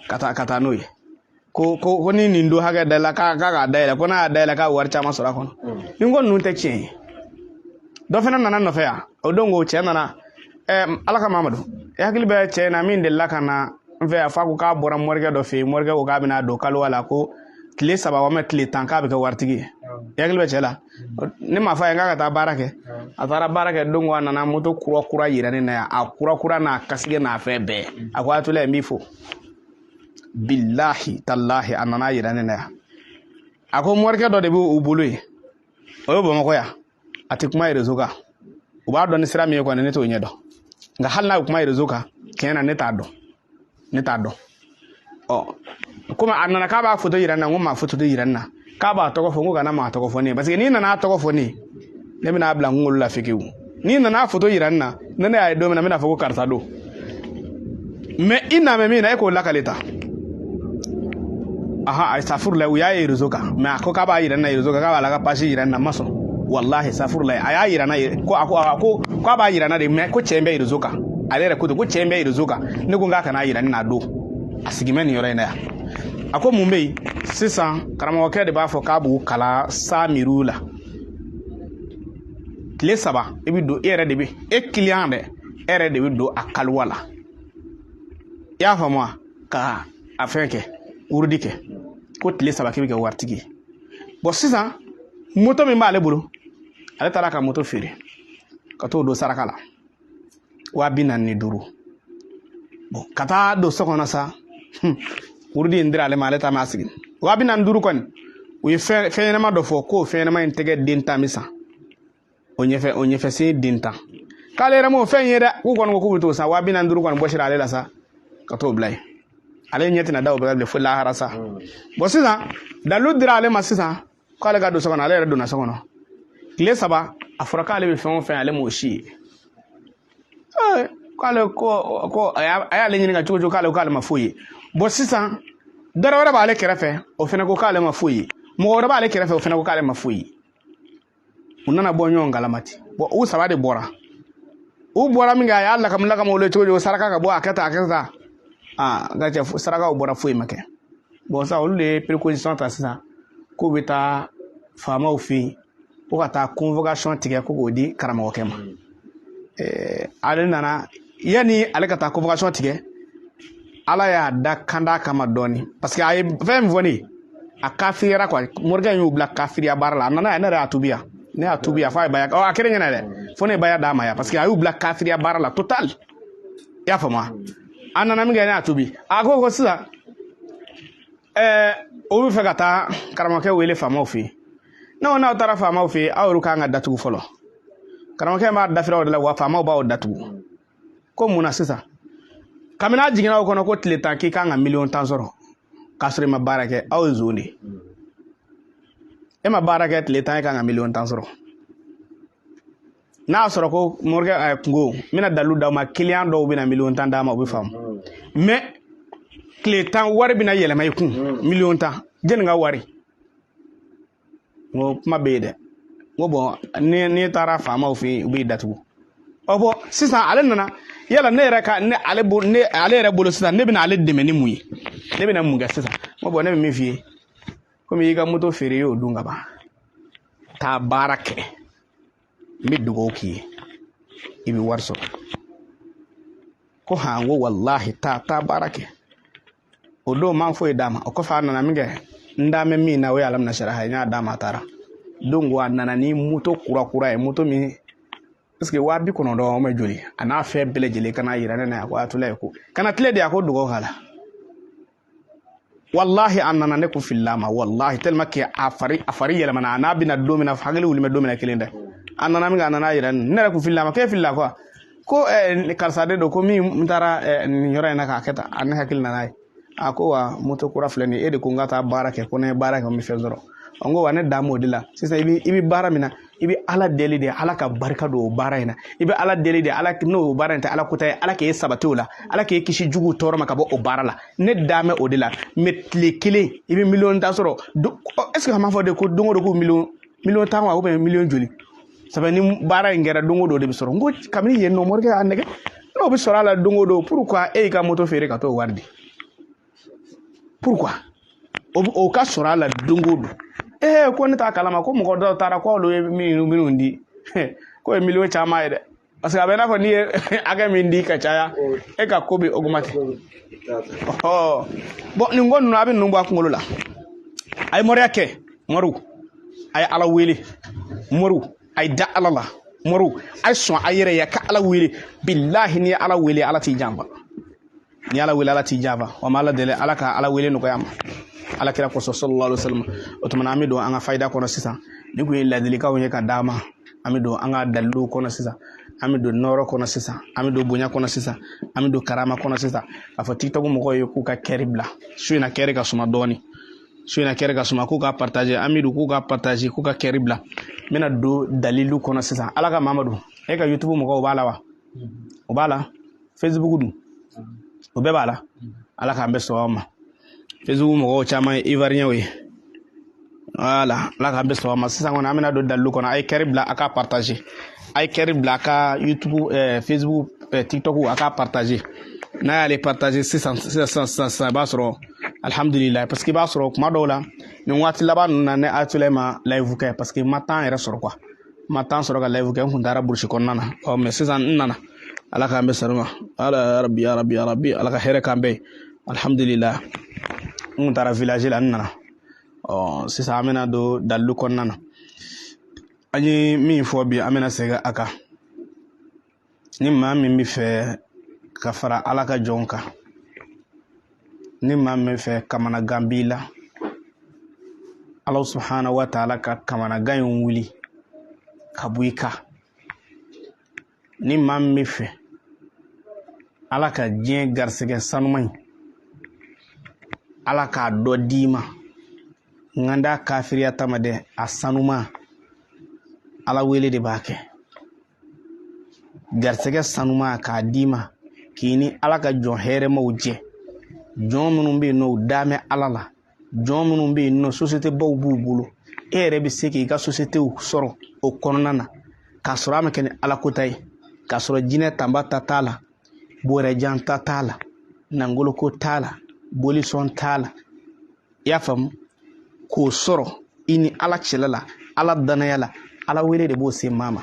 ka taa n'o ye, ko ni nin don hakɛ da la, k'a k'a dayɛlɛ, ko n'a y'a dayɛlɛ, k'a wari caman sɔrɔ a kɔnɔ. Ni ko ninnu tɛ tiɲɛ ye. Dɔ fana nana nɔfɛ yan o don, ko cɛ nana, ala ka Mamadu, i hakili bɛ cɛ in na min delila ka na n fɛ yan, f'a ko k'a bɔra morikɛ dɔ fɛ yen, morikɛ ko k'a bɛna don kalowa la, ko tile 3 walima tile 10, k'a bɛ kɛ waritigi ye. I hakili bɛ cɛ la? Ne m'a fɔ a ye k'a ka taa baara kɛ. A taara baara kɛ don ko, a nana moto kura kura yira ne na yan, a kura kura n'a kasike n'a fɛn bɛɛ. A ko Ayatollah, n b'i fo, bilahi talahi. A nana yira ne na yan, a ko morikɛ dɔ de b'u bolo yen, o ye Bamakɔ yan, a tɛ kuma réseau kan. U b'a dɔn ni sira min ye kɔni, ne t'o ɲɛ dɔn, nka hali n'a bɛ kuma réseau kan, tiɲɛ na, ne t'a dɔn, ne t'a dɔn. Ɔ, komi a nana k'a b'a foto yira n na, n ko maa foto tɛ yira n na. K'a b'a tɔgɔ fɔ, n ko kana maa tɔgɔ fɔ ne ye, parce que n'i nana a tɔgɔ fɔ ne ye, ne bɛna bila n kunkolo la fekewu. N'i nana a foto yira n na, ne y'a ye don min na, n bɛna fɔ ko karisa don. Mais i na bɛ min na, e k'o lakale ta. Aha, a safurula, u y'a ye réseau kan, mais a ko k'a b'a yira n na réseau kan, k'a b'a la ka page yira n na, n ma sɔn. Wallahi, safurula, a y'a yira n na ko a ko k'a b'a yira n na de, mais ko cɛ in bɛ réseau kan. Ale yɛrɛ ko ten ko cɛ in bɛ réseau kan. Ne ko n k'a kana yira ne na. Don a sigi bɛ nin yɔrɔ in na yan, a ko mun bɛ yen sisan? Karamɔgɔkɛ de b'a fɔ k'a b'u kalan samiru la tile 3. I bɛ don, e yɛrɛ de bɛ e client dɛ, e yɛrɛ de bɛ don a kaliwa la, i y'a faamu wa, ka a fɛn kɛ, wurudi kɛ, ko tile 3 k'i bɛ kɛ waritigi ye. Bon, sisan moto min b'ale bolo, ale taara ka moto feere ka t'o don saraka la, 45 000. Bon, ka taa don so kɔnɔ sa, wurudi in dira ale ma, ale ta m'a sigi 45 000 kɔni. U ye fɛn ɲɛnama dɔ fɔ k'o fɛn ɲɛnama in tɛgɛ den 10 bɛ san, o ɲɛfɛ sen den 10. K'ale yɛrɛ m'o fɛn ye dɛ. K'u kɔni ko k'u bɛ t'o san 25 000 kɔni bɔsira ale la sa ka t'o bila yen. Ale ɲɛ tɛna da o bɛɛ la bilen fo lahara sa. Bon, sisan dalu dira ale ma sisan k'ale ka don so kɔnɔ. Ale yɛrɛ donna so kɔnɔ tile 3, a fɔra k'ale bɛ fɛn o fɛn, ale m'o si ye. K'ale ko a y'ale ɲininka cogo cogo, k'ale ko k'ale ma foyi ye. Bon, sisan dɔ wɛrɛ b'ale kɛrɛfɛ, o fɛnɛ ko k'ale ma foyi ye. Mɔgɔ wɛrɛ b'ale kɛrɛfɛ, o fɛnɛ ko k'ale ma foyi ye. U nana bɔ ɲɔgɔn kalama ten. Bon, u saba de bɔra. U bɔra min kɛ, a y'a lakamu lakamu olu ye cogo cogo, saraka ka bɔ, a kɛ tan, a kɛ tan. Aa, n ka cɛ, sarakaw bɔra, foyi ma kɛ. Bon, sisan olu de ye précaution ta sisan k'u bɛ taa faamaw fɛ yen ko ka taa convocation tigɛ ko k'o di karamɔgɔkɛ ma. Ale nana, yanni ale ka taa convocation tigɛ, Ala y'a da kanda kama dɔɔni, parce que a ye fɛn min fɔ ne ye, a kafiriyara quoi. Morikɛ in y'u bila kafiriya baara la. A nana yan, ne yɛrɛ y'a tubi yan, ne y'a tubi yan f'a ye baya. Ɔ, a kɛra ɲɛna dɛ, fo ne ye baya d'a ma yan, parce que a y'u bila kafiriya baara la total. I y'a faamu wa? A nana min kɛ, ne y'a tubi. A ko sisan o bɛ fɛ ka taa karamɔgɔkɛ wele faamaw fɛ yen. Ne ko n'aw taara faamaw fɛ yen, aw yɛrɛ kan ka datugu fɔlɔ. Karamɔgɔkɛ b'a dafira o de la wa, faamaw b'aw datugu. Ko mun na sisan? Kabini a jiginna o kɔnɔ ko tile 10 k'i kan ka miliyɔn 10 sɔrɔ k'a sɔrɔ i ma baara kɛ, aw ye zon de ye. E ma baara kɛ tile 10, e kan ka miliyɔn 10 sɔrɔ. N'a y'a sɔrɔ ko morikɛ kungo n bɛna dalu d'aw ma, client dɔw bɛna miliyɔn 10 d'a ma, o bɛ faamu. Mais tile 10 wari bɛna yɛlɛma i kun, miliyɔn 10, jɛnni ka wari? N ko kuma bɛ yen dɛ. N ko bon, ni n'i taara faamaw fɛ yen, u b'i datugu. Ɔ bon, sisan ale nana yala ne yɛrɛ ka ne ale bolo, ne ale yɛrɛ bolo sisan, ne bɛna ale dɛmɛ ni mun ye? Ne bɛna mun kɛ sisan? N ko bon, ne bɛ min f'i ye, komi i y'i ka moto feere, i y'o dun ka ban, taa baara kɛ, n bɛ dugawu k'i ye, i bɛ wari sɔrɔ. Ko han? N ko walahi, taa baara kɛ. O don man foyi d'a ma. O kɔfɛ a nana min kɛ, n da mɛ min na, o ye alamina saraha ye, n y'a d'a ma, a taara. Don ko a nana ni moto kura kura ye, moto min parce que 90 000 o ma joli, a n'a fɛn bɛɛ lajɛlen ka n'a yira ne na. A ko a tula ye ko kana tile de, a ko dugawu k'a la. Walahi, a nana, ne kun filila a ma walahi, tellement que a fari yɛlɛmana. A n'a bɛna don min na, hakili wuli bɛ don min na, kelen tɛ. A nana min kɛ, a nana yira ne, ne yɛrɛ kun filila a ma. K'e filila quoi? Ko karisa de don, ko min n taara nin yɔrɔ in na k'a kɛ tan. A ne hakili nana ye. A ko wa, moto kura filɛ nin ye, e de ko n ka taa baara kɛ, ko ne ye baara kɛ, n bɛ fɛn sɔrɔ. N ko wa, ne dan m'o de la. Sisan i bɛ baara min na, i bɛ Ala deli de, Ala ka barika don o baara in na. I bɛ Ala deli de, Ala n'o baara in tɛ Ala kota ye, Ala k'e sabati o la, Ala k'e kisi juguw tɔɔrɔ ma ka bɔ o baara la. Ne dan bɛ o de la. Mais tile kelen i bɛ miliyɔn 10 sɔrɔ, est ce que a m'a fɔ de ko don o don ko miliyɔn 10 wa, ou bien miliyɔn joli sabu ni baara in kɛra don o don de bɛ sɔrɔ? N ko kabini yen nɔ, morikɛ y'a nɛgɛ n'o bɛ sɔrɔ a la don o don, pourquoi e y'i ka moto feere ka t'o wari di? Pourquoi o ka sɔrɔ a la don o don? Ee, ko ne t'a kalama ko mɔgɔ dɔw taara k'olu ye minnu di, k'o ye miliyɔn caman ye dɛ, parce que a bɛ i n'a fɔ n'i ye hakɛ min di ka caya, e ka ko bɛ augmenter. Ɔ bon, nin ko ninnu, a bɛ ninnu bɔ a kunkolo la. A ye moriya kɛ, moriw, a ye Ala wele, moriw, a ye da Ala la, moriw, a ye sɔn a yɛrɛ ye ka Ala wele. Bilahi, n'i ye Ala wele, Ala t'i janfa. Ni Ala wele, Ala t'i janfa. Wa ma Ala deli, Ala ka Ala wele nɔgɔya ma, Ala kira kosɔn, sallallahu alaihi wasallam. O tuma na, an bɛ don an ka fayida kɔnɔ sisan. Ni kun ye ladilikanw ye ka d'a ma. An bɛ don an ka daliluw kɔnɔ sisan, an bɛ don nɔrɔ kɔnɔ sisan, an bɛ don bonya kɔnɔ sisan, an bɛ don karama kɔnɔ sisan. K'a fɔ TikTok mɔgɔw ye k'u ka cœur bila su in na, cœur ka suma dɔɔni su in na, cœur ka suma, k'u ka partager. Amidu, k'u ka partager, k'u ka cœur bila. N bɛna don dalilu kɔnɔ sisan. Ala ka Mamadu, e ka YouTube mɔgɔw b'a la wa? O b'a la. Facebook dun, o bɛɛ b'a la. Ala k'an bɛɛ sɔn ma. Facebook mɔgɔw caman ye Ivoirien ye. Voilà, Ala k'an bɛɛ sɔn ma. Sisan kɔni, an bɛna don dalilu kɔnɔ. A ye cœur bila, a ka partager. A ye cœur bila, a ka YouTube, Facebook, TikTok, a ka partager. N'a y'ale partager sisan sisan sisan sisan, i b'a sɔrɔ alhamdulilayi, parce que i b'a sɔrɔ kuma dɔw la, nin waati laban ninnu na, ne Ayatollah ma live kɛ parce que n ma temps yɛrɛ sɔrɔ quoi, n ma temps sɔrɔ ka live kɛ. N kun taara burusi kɔnɔna na. Ɔ mais sisan n nana. Ala k'an bɛɛ sɔrɔ ma. Ala ya rabi, ya rabi, ya rabi, Ala ka hɛrɛ k'an bɛɛ ye. Alhamdulilah, n kun taara village la, n nana. Ɔ sisan an bɛna don dalilu kɔnɔna na. An ye min fɔ bi, an bɛna segin a kan. Ni maa min bɛ fɛ ka fara Ala ka jɔnw kan, ni maa min bɛ fɛ kamanagan b'i la, Ala subahana wa taala ka kamanagan in wuli ka bɔ i kan. Ni maa min bɛ fɛ Ala ka diɲɛ garisɛgɛ sanuman in, Ala k'a dɔ d'i ma, n kan t'a kafiriya ta ma dɛ, a sanuman, Ala wele de b'a kɛ. Garisɛgɛ sanuman k'a d'i ma k'i ni Ala ka jɔn hɛrɛmaw jɛ, jɔn minnu bɛ yen n'o damɛ Ala la, jɔn minnu bɛ yen nɔ sosiyete baw b'u bolo, e yɛrɛ bɛ se k'i ka sosiyetew sɔrɔ o kɔnɔna na k'a sɔrɔ a ma kɛ ni Ala kota ye, k'a sɔrɔ jinɛ tanba ta t'a la, bɔrɛjan ta t'a la, nangoloko t'a la, bolisɔn t'a la. I y'a faamu? K'o sɔrɔ i ni Ala cɛla la, Ala danaya la, Ala wele de b'o se maa ma.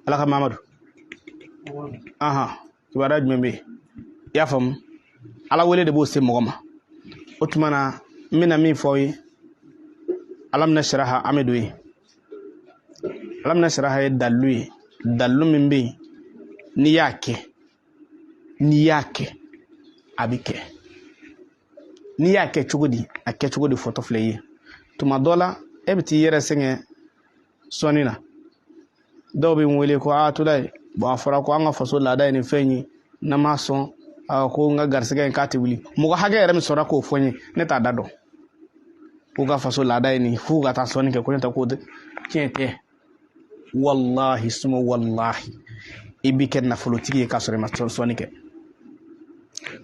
Ala ka Mamadu, ahan, kibaruya jumɛn bɛ yen? I y'a faamu? Ala wele de b'o se mɔgɔ ma. O tuma na, n bɛna min fɔ aw ye, alam nasraha, an bɛ don yen. Alam nasraha ye dalilu ye, dalilu min bɛ yen n'i y'a kɛ, n'i y'a kɛ a bɛ kɛ. N'i y'a kɛ cogo di? A kɛ cogo de fɔtɔ filɛ i ye. Tuma dɔ la, e bɛ t'i yɛrɛ sɛgɛn sɔnni na. Dɔw bɛ n wele ko aa Tulayi, bɔn a fɔra ko an ka faso laada ye nin fɛn ye, n'an m'a sɔn ko n ka garisɛgɛ in k'a tɛ wuli. Mɔgɔ hakɛ yɛrɛ min sɔrɔ k'o fɔ n ye, ne t'a da dɔn. K'u ka faso laada ye nin, f'u ka taa sɔnni kɛ, ko ne ta k'o tiɲɛ tɛ. Walahi suma walahi, i bɛ kɛ nafolotigi ye k'a sɔrɔ i ma sɔnni kɛ.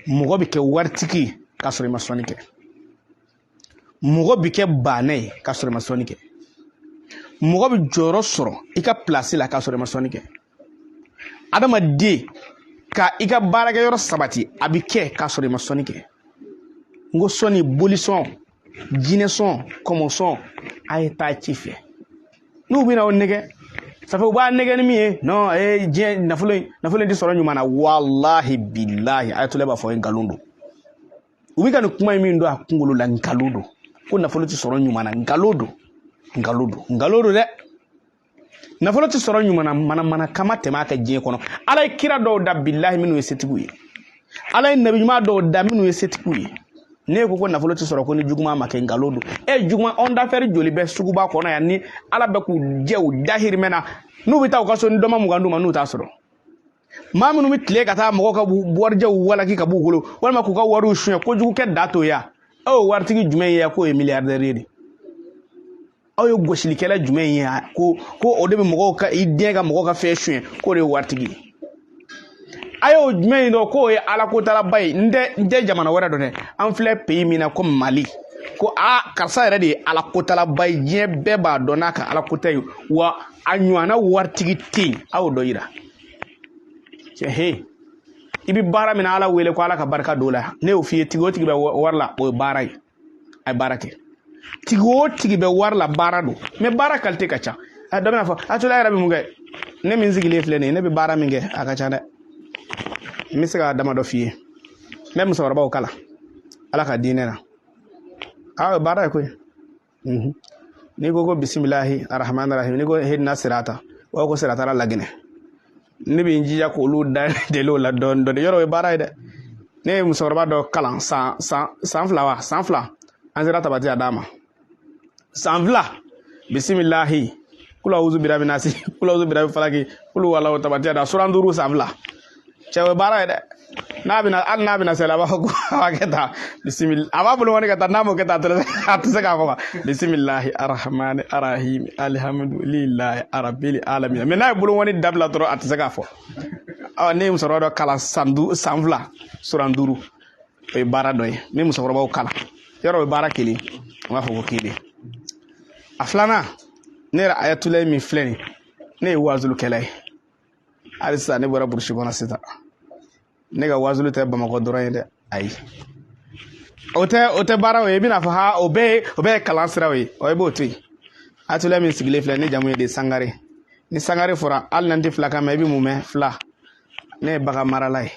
Mɔgɔ bɛ kɛ waritigi ye k'a sɔrɔ i ma sɔnni kɛ. Mɔgɔ bɛ kɛ baanɛ ye k'a sɔrɔ i ma sɔnni kɛ. Mɔgɔ bɛ jɔyɔrɔ sɔrɔ i ka pilasi la k'a sɔrɔ i ma sɔnni kɛ. Adamaden ka i ka baarakɛyɔrɔ sabati, a bɛ kɛ k'a sɔrɔ i ma sɔnni kɛ. N ko sɔnni, bolisɔn, jinɛsɔn, kɔmɔsɔn, a ye taa ci fɛ. N'u bɛna aw nɛgɛ, ça fait u b'a nɛgɛ ni min ye, non, ee diɲɛ nafolo in, nafolo in tɛ sɔrɔ ɲuman na. Walahi bilahi, Ayatollah b'a fɔ ye, nkalon don. U bɛ ka nin kuma in min don a kunkolo la, nkalon don. Ko nafolo tɛ sɔrɔ ɲuman na, nkalon don, nkalon don, nkalon don dɛ. Nafolo tɛ sɔrɔ ɲuman na, manamana kama tɛmɛ a kan diɲɛ kɔnɔ. Ala ye kira dɔw da bilahi minnu ye setigiw ye. Ala ye nabi ɲuman dɔw da minnu ye setigiw ye. Ne ko ko nafolo tɛ sɔrɔ ko ni juguman ma kɛ, nkalon don. E juguman homme d'affaires joli bɛ suguba kɔnɔ yan ni Ala bɛ k'u jɛ u dahirimɛ na, n'u bɛ taa u ka so ni dɔ ma 20 d'u ma, n'u t'a sɔrɔ. Maa minnu bɛ tile ka taa mɔgɔw ka warijɛw walaki ka b'u bolo, walima k'u ka wariw suɲɛ, kojugu kɛ da t'o ye. Aw ye waritigi jumɛn ye k'o ye milliardaire ye de? Aw ye gosilikɛla jumɛn ye ko o de bɛ mɔgɔw ka i den ka mɔgɔw ka fɛn suɲɛ, k'o de ye waritigi ye? A y'o jumɛn ye dɔn k'o ye ala kotalaba ye? N tɛ jamana wɛrɛ dɔn dɛ, an filɛ pays min na ko Mali, ko aa karisa yɛrɛ de ye ala kotalaba ye, diɲɛ bɛɛ b'a dɔn n'a ka ala kota ye, wa a ɲɔgɔnna waritigi tɛ yen. A y'o dɔ yira cɛ. He, i bɛ baara min na, Ala wele ko Ala ka barika don o la. Ne y'o f'i ye, tigi o tigi bɛ wari la, o ye baara ye, a ye baara kɛ. Tigi o tigi bɛ wari la, baara don, mais baara qualité ka ca. A dɔ bɛna fɔ Ayatollah yɛrɛ bɛ mun kɛ? Ne min sigilen filɛ nin ye, ne bɛ baara min kɛ, a ka ca dɛ. N bɛ se k'a damadɔ f'i ye. N bɛ musokɔrɔbaw kalan Ala ka diinɛ na. A o ye baara ye koyi. N'i ko ko bisimilahi arahamani rahim, n'i ko hedina sirata, o b'a fɔ ko sirata la laginɛ. Ne bɛ n jija k'olu da deli o la dɔɔni dɔɔni. Yɔrɔ o ye baara ye dɛ. Ne ye musokɔrɔba dɔ kalan san 2 wa, san 2, an sera tabati a d'a ma san 2. Bisimilahi, kula wuzu birabi nasi, kula wuzu birabi falaki, kulu wala tabati a da suran 5, san 2. Cɛ, o ye baara ye dɛ. N'a bɛna, hali n'a bɛna seli, a b'a fɔ ko a b'a kɛ tan, bisimila, a b'a bolo kɔni ka taa. N'a m'o kɛ tan, a tɛ se k'a fɔ quoi, bisimilahi arahamani arahimi alihamudulilahi arabili alamina. Mais n'a ye bolokɔni dabila dɔrɔn, a tɛ se k'a fɔ. Ɔ, ne ye musokɔrɔba dɔ kalan san 5, san 2, suran 5, o ye baara dɔ ye. N bɛ musokɔrɔbaw kalan yɔrɔ, o ye baara kelen, an b'a fɔ ko kelen. A filanan, ne yɛrɛ Ayatollah min filɛ nin, ne ye wazulikɛla ye. Hali sisan ne bɔra burusi kɔnɔ sisan. Ne ka wazulu tɛ Bamakɔ dɔrɔn ye dɛ, ayi, o tɛ baaraw ye. I bɛna fɔ ha, o bɛɛ ye kalan siraw ye. Ɔ, i b'o to yen. Ayatollah min sigilen filɛ, ne jamu ye de Sangare. Ni Sangare fɔra, hali n'an tɛ filakan mɛn, i bɛ mun mɛn? Fila. Ne ye bagan marala ye.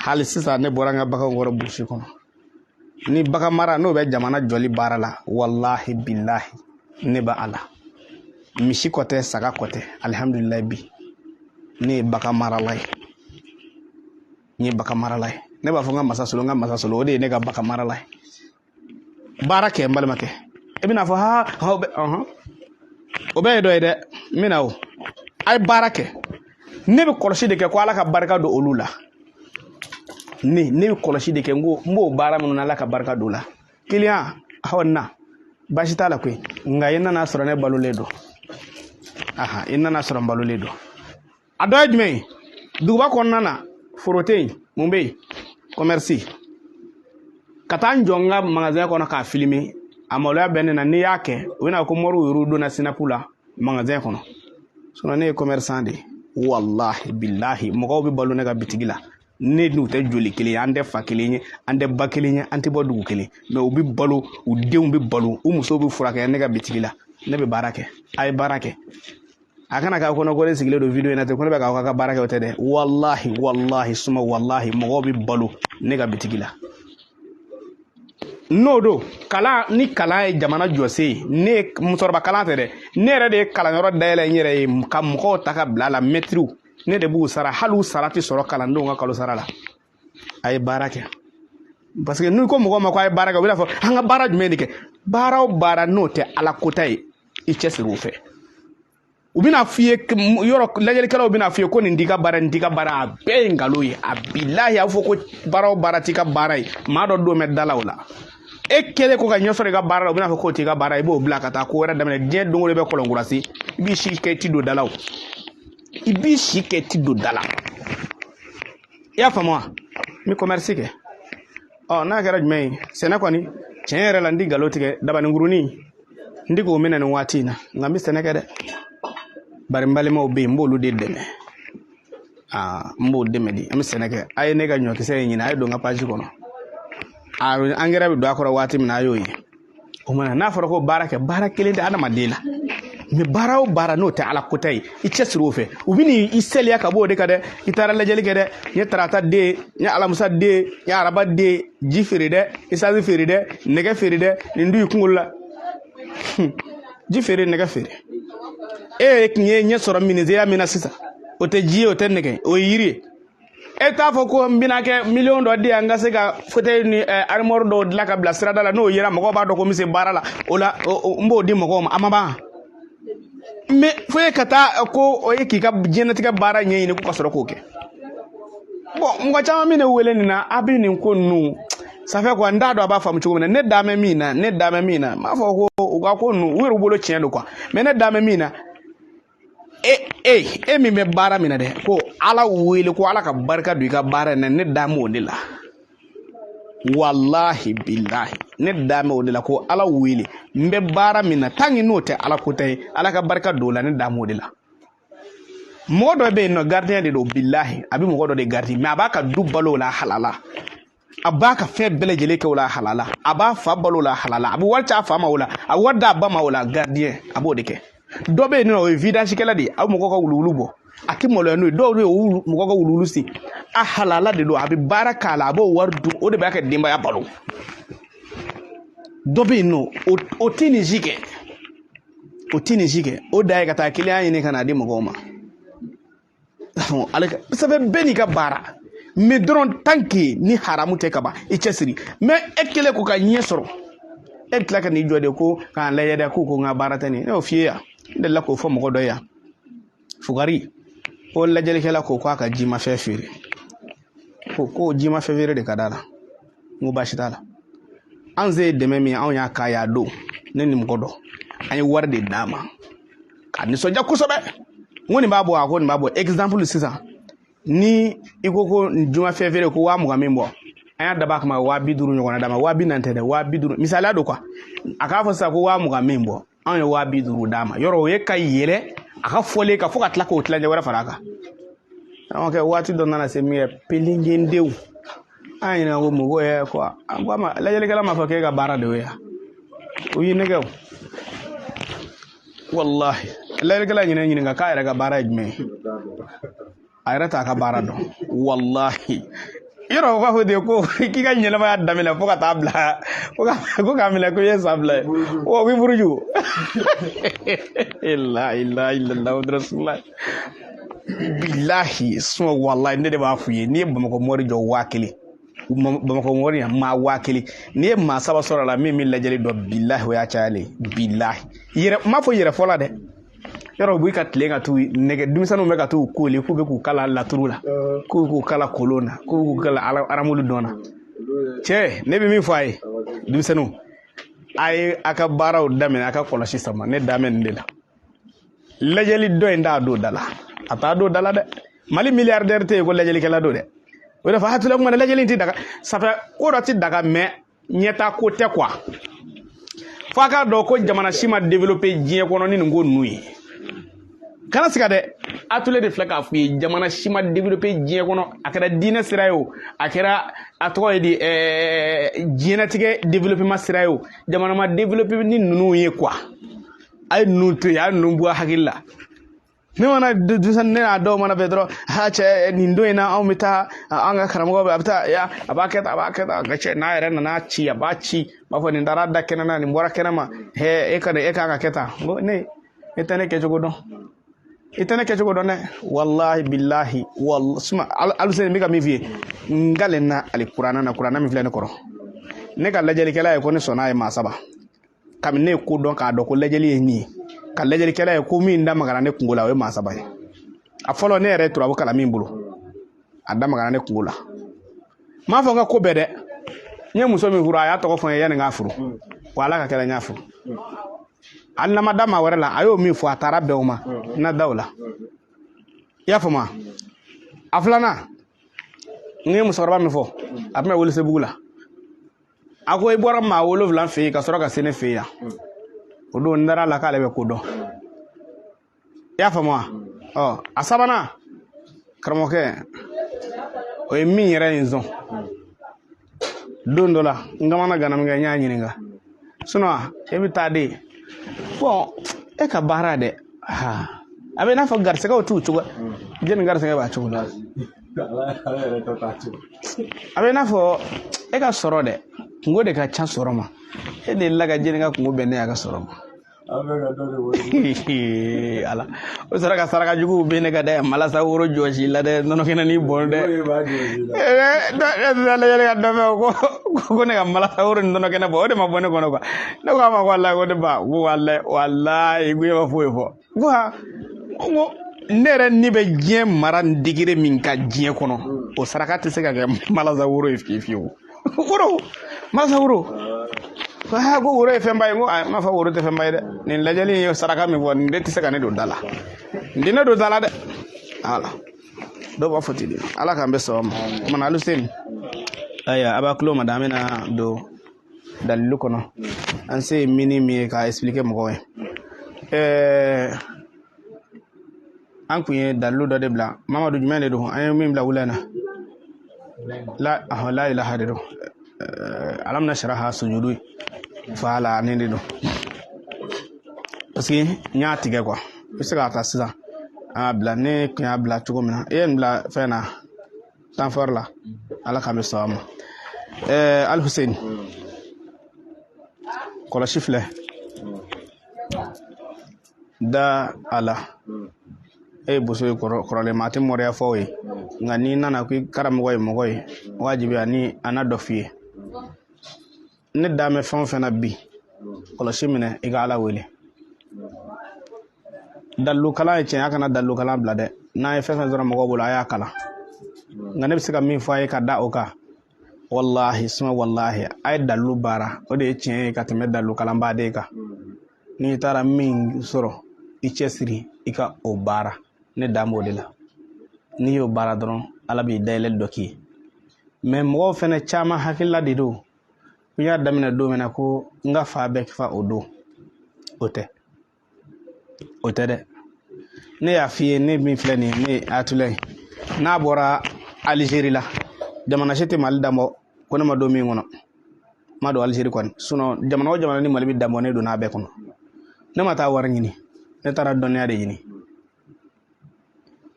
Hali sisan ne bɔra n ka baganw kɔrɔ burusi kɔnɔ. Ni bagan mara n'o bɛ jamana jɔli baara la, walahi bilahi, ne b'a a la. Misi kɔ tɛ, saga kɔ tɛ, alihamudulilayi, bi ne ye bagan marala ye. N ye bagan marala ye. Ne b'a fɔ n ka masa solo, n ka masa solo, o de ye ne ka bagan marala ye. Baara kɛ n balimakɛ. I bɛna fɔ ha ha, o bɛ ɔhɔn, o bɛɛ ye dɔ ye dɛ. N bɛna o, a ye baara kɛ. Ne bɛ kɔlɔsi de kɛ ko Ala ka barika don olu la. Ne bɛ kɔlɔsi de kɛ, n ko n b'o baara minnu na, Ala ka barika don o la. Kiliyan awɔ, na baasi t'a la koyi, nka i nana sɔrɔ ne balolen don. Aha, i nana sɔrɔ n balolen don. A dɔ ye jumɛn ye? Duguba kɔnɔna na, foro tɛ yen, mun bɛ yen? Commerce. Ka taa n jɔ n ka magasin kɔnɔ k'a filmer, a maloya bɛ ne na. N'i y'a kɛ, u bɛna ko moriw yɛrɛ donna sinapu la magasin kɔnɔ. Sinon ne ye commerçant de ye. Walahi bilahi, mɔgɔw bɛ balo ne ka bitigi la. Ne n'u tɛ joli kelen ye, an tɛ fa kelen ye, an tɛ ba kelen ye, an tɛ bɔ dugu kelen, mais u bɛ balo, u denw bɛ balo, u musow bɛ furakɛ ne ka bitigi la. Ne bɛ baara kɛ. A ye baara kɛ. A kana k'aw kɔnɔ ko ne sigilen don video in na ten, ko ne bɛ k'aw ka baara kɛ, o tɛ dɛ. Walahi walahi suma walahi, mɔgɔw bɛ balo ne ka bitigi la. N'o don, kalan ni kalan ye jamana jɔsen ye. Ne ye musokɔrɔba kalan tɛ dɛ, ne yɛrɛ de ye kalanyɔrɔ dayɛlɛ n yɛrɛ ye ka mɔgɔw ta ka bila a la, mɛtiriw ne de b'u sara, hali u sara tɛ sɔrɔ kalandenw ka kalo sara la. A ye baara kɛ, parce que n'i ko mɔgɔw ma ko a ye baara kɛ, u bɛna fɔ an ka baara jumɛn de kɛ? Baara o baara n'o tɛ Ala kota ye, i cɛsiri o fɛ. U bɛna f'i ye yɔrɔ, lajɛlikɛlaw bɛna f'i ye ko nin t'i ka baara, nin t'i ka baara, a bɛɛ ye nkalon ye. A bilahi, a bɛ fɔ ko baara o baara t'i ka baara ye, maa dɔ don bɛ da la o la. E kɛlen ko ka ɲɛ sɔrɔ i ka baara la, u bɛna fɔ k'o t'i ka baara ye, i b'o bila ka taa ko wɛrɛ daminɛ. Diɲɛ don o don i bɛ kɔlɔnkura se, i b'i si kɛ i ti don da la o, i b'i si kɛ i ti don da la. I y'a faamu wa? N bɛ commerce kɛ. Ɔ, n'a kɛra jumɛn ye? Sɛnɛ kɔni, tiɲɛ yɛrɛ la, n ti nkalon tigɛ, dabaninkurunin n ti k'o minɛ nin waati in na, nka n bɛ sɛnɛ kɛ dɛ. Bari n balimaw bɛ yen, n b'olu de dɛmɛ. Aa, n b'o dɛmɛ di, an bɛ sɛnɛ kɛ. A ye ne ka ɲɔkisɛ in ɲini, a ye don n ka page kɔnɔ, a angɛrɛ bɛ don a kɔrɔ waati min na, a y'o ye. O mana n'a fɔra ko baara kɛ, baara kelen tɛ adamaden la, mais baara o baara n'o tɛ Ala kota ye, i cɛsiri o fɛ. U bɛ n'i saliya ka bɔ o de kan dɛ. I taara lajɛli kɛ dɛ, n ye tarata den, n ye alamisa den, n ye araba den, ji feere dɛ, esansi feere dɛ, nɛgɛ feere dɛ, nin du i kunkolo la, ji feere, nɛgɛ feere. E tun ye ɲɛ sɔrɔ minizeya min na sisan, o tɛ ji ye, o tɛ nɛgɛ, o ye yiri ye. E t'a fɔ ko n bɛna kɛ miliyɔn dɔ di yan, n ka se ka fauteuil ni armoire dɔw dilan ka bila sirada la, n'o yera mɔgɔw b'a dɔn ko n bɛ se baara la, o la n b'o di mɔgɔw ma, a ma ban. Mais fo e ka taa ko o ye k'i ka diɲɛlatigɛ baara ɲɛɲini ko ka sɔrɔ k'o kɛ. Bon, mɔgɔ caman bɛ ne wele nin na, a bɛ nin ko ninnu ça fait quoi? N t'a dɔn a b'a faamu cogo min na. Ne dan bɛ min na, ne dan bɛ min na, n b'a fɔ ko u ka ko ninnu, u yɛrɛ bolo tiɲɛ don quoi. Mais ne dan bɛ min na, e min bɛ baara min na dɛ, ko Ala wele ko Ala ka barika don i ka baara in na, ne dan b'o de la. Walahi bilahi, ne dan b'o de la, ko Ala wele n bɛ baara min na, tant que n'o tɛ Ala ko tɛ ye, Ala ka barika don o la, ne dan b'o de la. Mɔgɔ dɔ bɛ yen nɔ, gardien de don, bilahi, a bɛ mɔgɔ dɔ de garder, mais a b'a ka du balo o la halala, a b'a ka fɛn bɛɛ lajɛlen kɛ o la halala, a b'a fa balo o la halala, a bɛ wari ci a fa ma o la, a bɛ wari d'a ba ma o la, gardien, a b'o de kɛ. Dɔ bɛ yen nɔ, o ye vidange-kɛla de ye, a bɛ mɔgɔw ka wuluwulu bɔ, a tɛ maloya n'o ye. Dɔw bɛ yen, o mɔgɔw ka wuluwulu sen, a halala de don, a bɛ baara k'a la, a b'o wari dun, o de b'a ka denbaya balo. Dɔ bɛ yen nɔ, o tɛ nin si kɛ, o tɛ nin si kɛ, o dan ye ka taa kiliyan ɲini ka n'a di mɔgɔw ma. Ale ka sɛbɛn bɛɛ n'i ka baara, mais dɔrɔn tant que ni haramu tɛ ka ban, i cɛsiri. Mais e kɛlen ko ka ɲɛ sɔrɔ, e bɛ tila ka n'i jɔ de ko k'a lajɛ dɛ, k'u ko n ka baara tɛ nin ye. Ne y'o f'i ye yan, n delila k'o fɔ mɔgɔ dɔ ye yan, fugari ko lajɛlikɛla ko k'a ka jimafɛn feere, ko jimafɛn feere de ka d'a la. N ko baasi t'a la. An se ye dɛmɛ min ye, anw y'a k'a ye a don, ne ni mɔgɔ dɔ, an ye wari de d'a ma ka nisɔndiya kosɛbɛ. N ko nin b'a bɔ, a ko nin b'a bɔ. Exemple sisan, ni i ko ko jimafɛn feere ko 20 000 min bɔ, an y'a dab'a kama 50 000 ɲɔgɔnna d'a ma, 40 000 tɛ dɛ, 50 000, misaliya don quoi. A k'a fɔ sisan ko 20 000 min bɔ, anw ye 50 000 d'a ma. Yɔrɔ o ye ka yɛlɛ a ka fɔlen kan fo ka tila k'o tilancɛ wɛrɛ fara a kan. Kɛ waati dɔ nana se min kɛ, pelenkendenw an ɲininka ko mɔgɔ ye ko an ko a ma, lajɛlikɛla m'a fɔ k'e ka baara de y'o ye, o y'i nɛgɛ o. Walahi, lajɛlikɛla ɲinɛ ɲininka k'a yɛrɛ ka baara ye jumɛn ye, a yɛrɛ t'a ka baara dɔn. Walahi, yɔrɔ o b'a fɔ de ko k'i ka ɲɛnamaya daminɛ fo ka taa bila ko k'a minɛ ko i ye san 2 ye, o k'i buruju. La ilaha illallah rasulullah. Bilahi suma walahi, ne de b'a f'u ye, n'i ye Bamakɔ mɔri jɔ 1000. Bamakɔ mɔgɔ yan maa 1000, n'i ye maa 3 sɔrɔ a la min bɛ lajɛli dɔn, bilahi o y'a cayalen ye, bilahi. Yɛrɛ n m'a fɔ yɛrɛ fɔ la dɛ, yɔrɔ u bɛ ka tilen ka t'u nɛgɛ, denmisɛnninw bɛ ka t'u koli k'u bɛ k'u kalan laturu la, k'u k'u kalan kolon na, k'u k'u kalan aramulu dɔn na. Cɛ, ne bɛ min fɔ a ye, denmisɛnninw, a ye a ka baaraw daminɛ, a ka kɔlɔsi sama. Ne dan bɛ nin de la. Lajɛli dɔ in t'a don da la, a t'a don da la dɛ. Mali milliardaire tɛ yen ko lajɛlikɛla don dɛ. O de fɔ hakilila kuma na, lajɛli in tɛ daga, ça fait ko dɔ tɛ daga, mais ɲɛta ko tɛ quoi. F'a k'a dɔn ko jamana si ma développer diɲɛ kɔnɔ ni nin ko ninnu ye. Kana siga dɛ, atule de filɛ k'a f'i ye, jamana si ma développer diɲɛ kɔnɔ, a kɛra diinɛ sira ye o, a kɛra a tɔgɔ ye di, diɲɛnatigɛ développement sira ye o, jamana ma développer ni ninnu ye quoi. A ye ninnu to yen, a ye ninnu bɔ a hakili la. Ne mana denmisɛnnin, ne n'a dɔw mana bɛn dɔrɔn, ha cɛ, nin don in na anw bɛ taa an ka karamɔgɔ bɛ, a bɛ taa ya, a b'a kɛ tan, a b'a kɛ tan, nka cɛ n'a yɛrɛ nana ci, a b'a ci, a b'a fɔ nin taara da kɛnɛ na, nin bɔra kɛnɛ ma, hɛ e ka e kan ka kɛ tan. N ko ne, e tɛ ne kɛcogo dɔn, i tɛ ne kɛcogo dɔn dɛ, walahi bilahi wal suma aluseni, n bɛ ka min f'i ye, n kalenna alikuranɛ na, kuranɛ min filɛ ne kɔrɔ, ne ka lajɛlikɛla ye ko ne sɔnna a ye maa 3 kabini ne ye ko dɔn k'a dɔn ko lajɛli ye min ye, ka lajɛlikɛla ye ko min da magara ne kungo la, o ye maa 3 ye. A fɔlɔ, ne yɛrɛ ye turabu kalan min bolo, a da magara ne kungo la. N m'a fɔ n ka ko bɛɛ dɛ, n ye muso min furu, a y'a tɔgɔ fɔ n ye yanni n k'a furu, wa ala ka kɛra n y'a furu. Hali n'a ma da maa wɛrɛ la, a y'o min fɔ, a taara bɛn o ma, n na da o la. I y'a faamu wa? A filanan, n ye musokɔrɔba min fɔ, a tun bɛ Welesebugu la, a ko i bɔra maa 7 fɛ yen ka sɔrɔ ka se ne fɛ yan. O don n dara a la k'ale bɛ ko dɔn. I y'a faamu wa? Ɔ, a sabanan, karamɔgɔkɛ, o ye min yɛrɛ ye n sɔn don dɔ la, n kamana ganna min kɛ, n y'a ɲininka, sinon e bɛ taa de, bɔn e ka baara dɛ, a bɛ i n'a fɔ garisɛgɛw t'u cogo, jɛni garisɛgɛ b'a cogo la, a bɛ i n'a fɔ e ka sɔrɔ dɛ, kungo de ka ca sɔrɔ ma, e delila ka jɛni ka kungo bɛn ne y'a ka sɔrɔ ma. Ala, o sɔrɔ ka saraka juguw bɛ ne ka dɛ, malasa woro jɔsi la dɛ, nɔnɔ kɛnɛ ni bɔn dɛ, ne ka dɔ fɛ ko ne ka malasa woro ni nɔnɔ kɛnɛ bɔ, o de ma bɔ ne kɔnɔ quoi. Ne ko a ma ko walayi, ko ne ba, ko walayi walayi, ko e ma foyi fɔ, ko ha, ko ne yɛrɛ ni bɛ diɲɛ mara ni degré min ka diɲɛ kɔnɔ, o saraka tɛ se ka kɛ malasa woro ye fiyewu fiyewu. Woro, malasa woro, ko ha, ko woro ye fɛnba ye. N ko a m'a fɔ woro tɛ fɛnba ye dɛ, nin lajɛli in ye saraka min fɔ, nin de tɛ se ka ne don da la, nin tɛ ne don da la dɛ. Ala, dɔw b'a fɔ ten de. Ala k'an bɛ sɔn ma. O kumana Aluseni, ayiwa, a b'a tulo ma da, an bɛna don dalilu kɔnɔ, an se ye min ni min ye k'a expliquer mɔgɔw ye. An kun ye dalilu dɔ de bila, Mamadu, jumɛn de don? An ye min bila wula in na, la ahɔ, la ilaha de don, alam nashraha sujudu, voilà, nin de don, parce que n y'a tigɛ quoi. I bɛ se k'a ta sisan, an y'a bila, ne kun y'a bila cogo min na, e ye nin bila fɛn na, temps fort la. Ala k'an bɛ sɔn a ma. Alhussein, kɔlɔsi filɛ da a la, e ye boso ye kɔrɔlen, maa tɛ mɔriya fɔ o ye, nka n'i nana ko i karamɔgɔ ye mɔgɔ ye, wajibi ani a na dɔ f'i ye. Ne da bɛ fɛn o fɛn na bi, kɔlɔsi minɛ, i ka Ala wele. Dalilu kalan ye tiɲɛ, a kana dalilu kalan bila dɛ. N'a ye fɛn fɛn sɔrɔ mɔgɔw bolo, a y'a kalan. Nka ne bɛ se ka min fɔ a ye ka da o kan, walahi suma walahi, a ye dalilu baara, o de ye tiɲɛ ye ka tɛmɛ dalilu kalanbaden kan. N'i taara min sɔrɔ, i cɛsiri i ka o baara, ne dan b'o de la. N'i y'o baara dɔrɔn, Ala b'i dayɛlɛ dɔ k'i ye. Mais mɔgɔw fɛnɛ caman hakilila de don. N y'a daminɛ don min na ko n ka fa bɛɛ fa o don, o tɛ, o tɛ dɛ. Ne y'a f'i ye, ne min filɛ nin ye, ne ye Atula ye, n'a bɔra Alizeri la, jamana si tɛ Mali danbɔ ko ne ma don min kɔnɔ. N ma don Alizeri kɔni, sinon jamana o jamana ni Mali bɛ danbɔ, ne donna a bɛɛ kɔnɔ. Ne ma taa wari ɲini, ne taara dɔnniya de ɲini.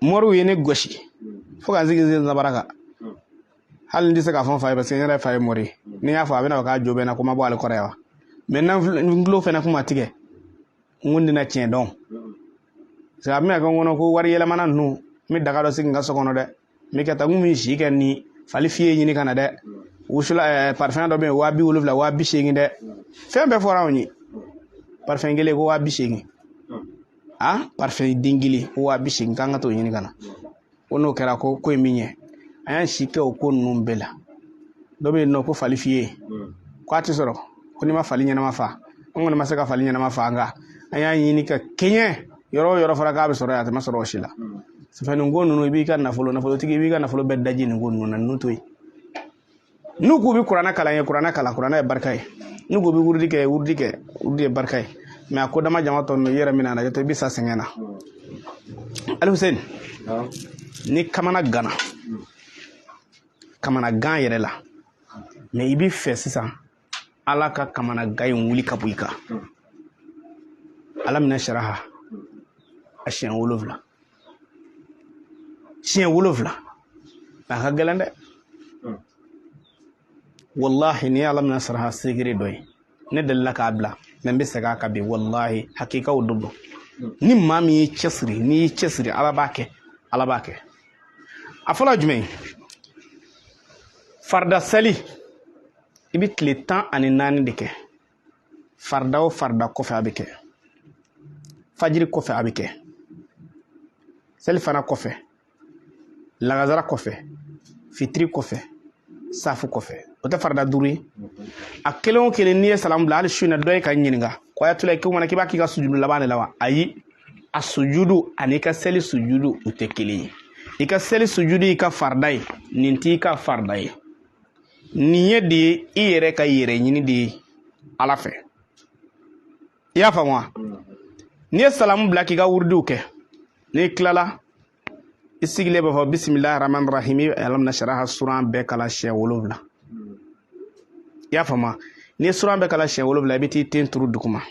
Moriw ye ne gosi fo ka n sigi n sabara kan. Hali n tɛ se k'a fɔ n fa ye, parce que n yɛrɛ fa ye mori ye. Ni n y'a fɔ, a bɛna fɔ k'a jo bɛ n na, ko n ma bɔ ale kɔrɔ yan wa. Mais n tulo fɛnɛ kun ma tigɛ, n kun tɛna tiɲɛ dɔn, parce que a bɛna kɛ n kɔnɔ ko wari yɛlɛmana ninnu, n bɛ daga dɔ sigi n ka so kɔnɔ dɛ, n bɛ kɛ tan, n kun bɛ si kɛ ni fali fiye ɲini ka na dɛ. Wusula parfum dɔ bɛ yen 70,000, 80,000 dɛ. Fɛn bɛɛ fɔra anw ye. Parfum kelen ko 80,000. A parfum den kelen ko 80,000, k'an ka t'o ɲini ka na. Ko n'o kɛra ko ko in bɛ ɲɛ. An y'an si kɛ o ko ninnu bɛɛ la. Dɔ bɛ yen nɔ ko fali fiye, ko a tɛ sɔrɔ ko n'i ma fali ɲɛnama fa. An kɔni ma se ka fali ɲɛnama fa, nka an y'a ɲini ka kɛɲɛ yɔrɔ o yɔrɔ fɔra k'a bɛ sɔrɔ yen, a tɛ ma sɔrɔ o si la. Sufɛ nin ko ninnu, i b'i ka nafolo, nafolotigi, i b'i ka nafolo bɛɛ daji nin ko ninnu na. Ninnu to yen. N'u k'u bɛ kuranɛ kalan ye, kuranɛ kalan, kuranɛ ye barika ye. N'u k'u bɛ wurudi kɛ, wurudi kɛ, wurudi ye barika ye. Mɛ a ko dama jama tɔ ninnu, i yɛrɛ minɛ a lajɛ, i bɛ sa sɛgɛn na. Alihuseni, ni kamana ganna, kamana gan yɛrɛ la, mɛ i b'i fɛ sisan ala ka kamana gan in wuli ka bɔ i kan, alam nasraha a siɲɛ 7, siɲɛ 7, a ka gɛlɛn dɛ. Wallahi, ni alam nasraha secret dɔ ye, ne delila k'a bila, mɛ n bɛ segin a kan bi. Wallahi, hakikaw dɔ don. Ni maa min y'i cɛsiri, n'i y'i cɛsiri, ala b'a kɛ, ala b'a kɛ. A fɔlɔ ye jumɛn ye? Farida seli, i bɛ tile 14 de kɛ. Farida o farida kɔfɛ a bɛ kɛ, fajiri kɔfɛ a bɛ kɛ, seli fana kɔfɛ, lagazara kɔfɛ, fitiri kɔfɛ, safu kɔfɛ. O tɛ farida 5 ye? A kelen o kelen, n'i ye salamu bila, hali su in na dɔ ye ka ɲininka ko ayatulayi ko mana k'i b'a k'i ka sujudu laban de la wa? Ayi, a sujudu ani i ka seli sujudu u tɛ kelen ye. I ka seli sujudu y'i ka farida ye, nin t'i ka farida ye. Nin ye de ye i yɛrɛ ka yɛrɛ ɲini de ye ala fɛ. I y'a faamu wa? N'i ye salamu bila k'i ka wurudiw kɛ, n'i tilala, i sigilen b'a fɔ bisimilahi rahmani rahim, alam nasraha suran bɛɛ kalan siɲɛ 7. I y'a faamu wa? N'i ye suran bɛɛ kalan siɲɛ 7, i bɛ t'i ten turu duguma.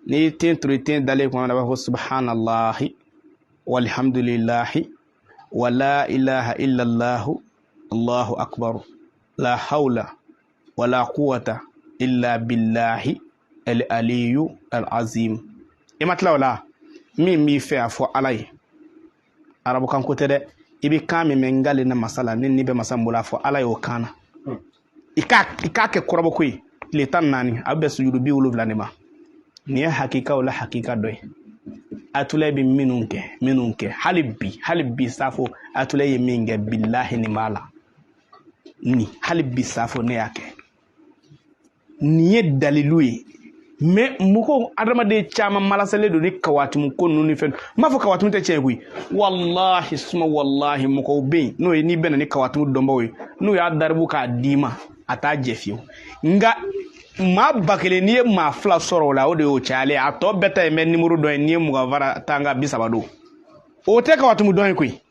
N'i y'i ten turu, i ten dalen kuma na, i b'a fɔ subhanallahi walhamdulillahi wala ilaha illallahu allahu akbar la hawla wala quwwata illa billahi al aliyu al azim. I ma tila o la, min b'i fɛ a fɔ ala ye. Arabukan ko tɛ dɛ. I bɛ kan min mɛn, n kalen na masa la, ni bɛ masa min bolo, a fɔ ala ye o kan na. I k'a kɛ kɔrɔbɔko ye. Tile 14, a bɛ bɛn sujudu 70 de ma. Nin ye hakikaw la hakika dɔ ye. Atulayi bɛ minnu kɛ hali bi, hali bi safo, atulayi ye min kɛ, bilahi nin b'a la. Nin hali bi safo, ne y'a kɛ. Nin ye dalilu ye. Mɛ mɔgɔw, adamaden caman malasalen don ni kawatimu ko ninnu ni fɛn. N b'a fɔ kawatimu tɛ tiɲɛ koyi. Walahi suma walahi, mɔgɔw bɛ yen n'o ye, n'i bɛnna ni kawatimu dɔnbaw ye, n'u y'a daribu k'a d'i ma, a t'a jɛ fiyewu. Nka maa 1000, n'i ye maa 2 sɔrɔ o la, o de y'o cayalen. A tɔ bɛɛ ta ye mɛ nimoro dɔ ye. N'i ye 20 fara tan kan, 30 don. O tɛ kawatimu dɔn ye koyi.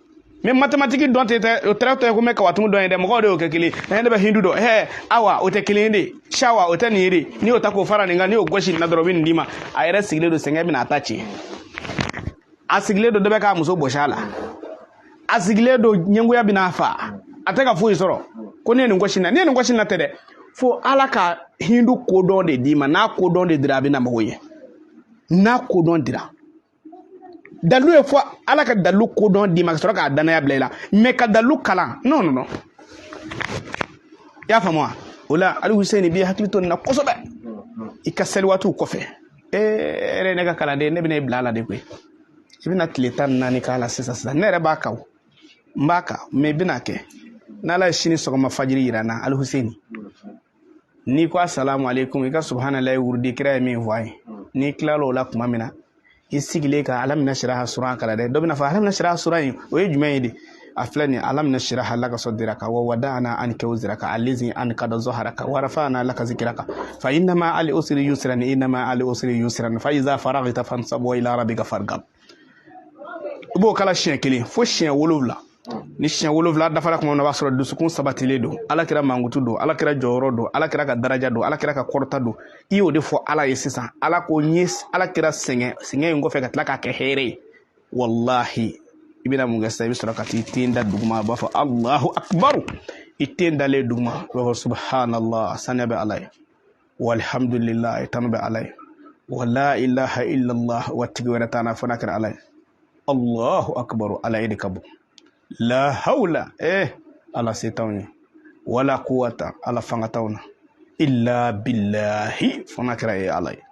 Mɛ mathématique dɔn tɛ, o tɛ tɛ ko mɛ kawatimu dɔn ye dɛ. Mɔgɔw de y'o kɛ kelen ye. Ne bɛ hindu dɔn hɛ, awa, o tɛ kelen ye de. Sawa, o tɛ nin ye de. N'i y'o ta k'o fara nin kan, n'i y'o gosi nin na dɔrɔn, o bɛ nin d'i ma. A yɛrɛ sigilen don, sɛgɛn bɛna a ta tiɲɛ. A sigilen don, dɔ bɛ k'a muso bɔsi a la. A sigilen don, ɲɛngoya bɛna a fa. A tɛ ka foyi sɔrɔ. Ko ne ye nin gosi na, ne ye nin gosi na tɛ dɛ. Fo ala ka hindu kodɔn de d'i ma. N'a kodɔn de dira, a bɛ na mago ɲɛ. N'a kodɔn dira, dalilu ye fɔ ala ka dalilu kodɔn d'i ma ka sɔrɔ k'a danaya bila i la. Mɛ ka dalilu kalan, non non non. I y'a faamu wa? O la, Ali Hussein, b'i hakili to nin na kosɛbɛ i ka seli waatiw kɔfɛ. Ee, yɛrɛ ne ka kalanden, ne bɛna i bila a la de koyi. I bɛna tile 14 k'a la sisan sisan. Ne yɛrɛ b'a kan, o n b'a kan, mɛ i bɛna kɛ n'ala ye sini sɔgɔma fajiri yira n na. Ali Hussein, n'i ko asalamu aleykum, i ka subahanallahi wurudi, kira ye min fɔ an ye, n'i tilala o la tuma min na, i sigilen ka alam nasraha suran kalan dɛ. Dɔ bɛna fɔ alam nasraha suran in, o ye jumɛn ye de? A filɛ nin: alam nasraha laka sadraka wa wada'na anka wizraka allazi anqada zahraka wa rafa'na laka zikraka fa inna ma'al usri yusran, inna ma'al usri yusran, fa iza faragta fansab wa ila rabbika farghab. I b'o kala siɲɛ 1 fo siɲɛ 7. Ni siɲɛ 7 dafara tuma min na, o b'a sɔrɔ dusukun sabatilen don. Ala kira mankutu don, ala kira jɔyɔrɔ don, ala kira ka daraja don, ala kira ka kɔrɔta don. I y'o de fɔ ala ye sisan. Ala ko n ye ala kira sɛgɛn, sɛgɛn in kɔfɛ ka tila k'a kɛ hɛrɛ ye. Walahi, i bɛna mun kɛ sisan? I bɛ sɔrɔ ka t'i ten da duguma, a b'a fɔ allahu akbaru. I ten dalen duguma, i b'a fɔ subhanallah, saniya bɛ ala ye, walhamdulillah, tanu bɛ ala ye, wala ilaha illallah, wa tigi wɛrɛ t'an na fo n'a kɛra ala ye, allahu akbaru, ala ye de ka bon, la hawla, ala se t'anw ye, Wala quwwata, ala fanga t'anw na, illa billahi, fo n'a kɛra e ala ye.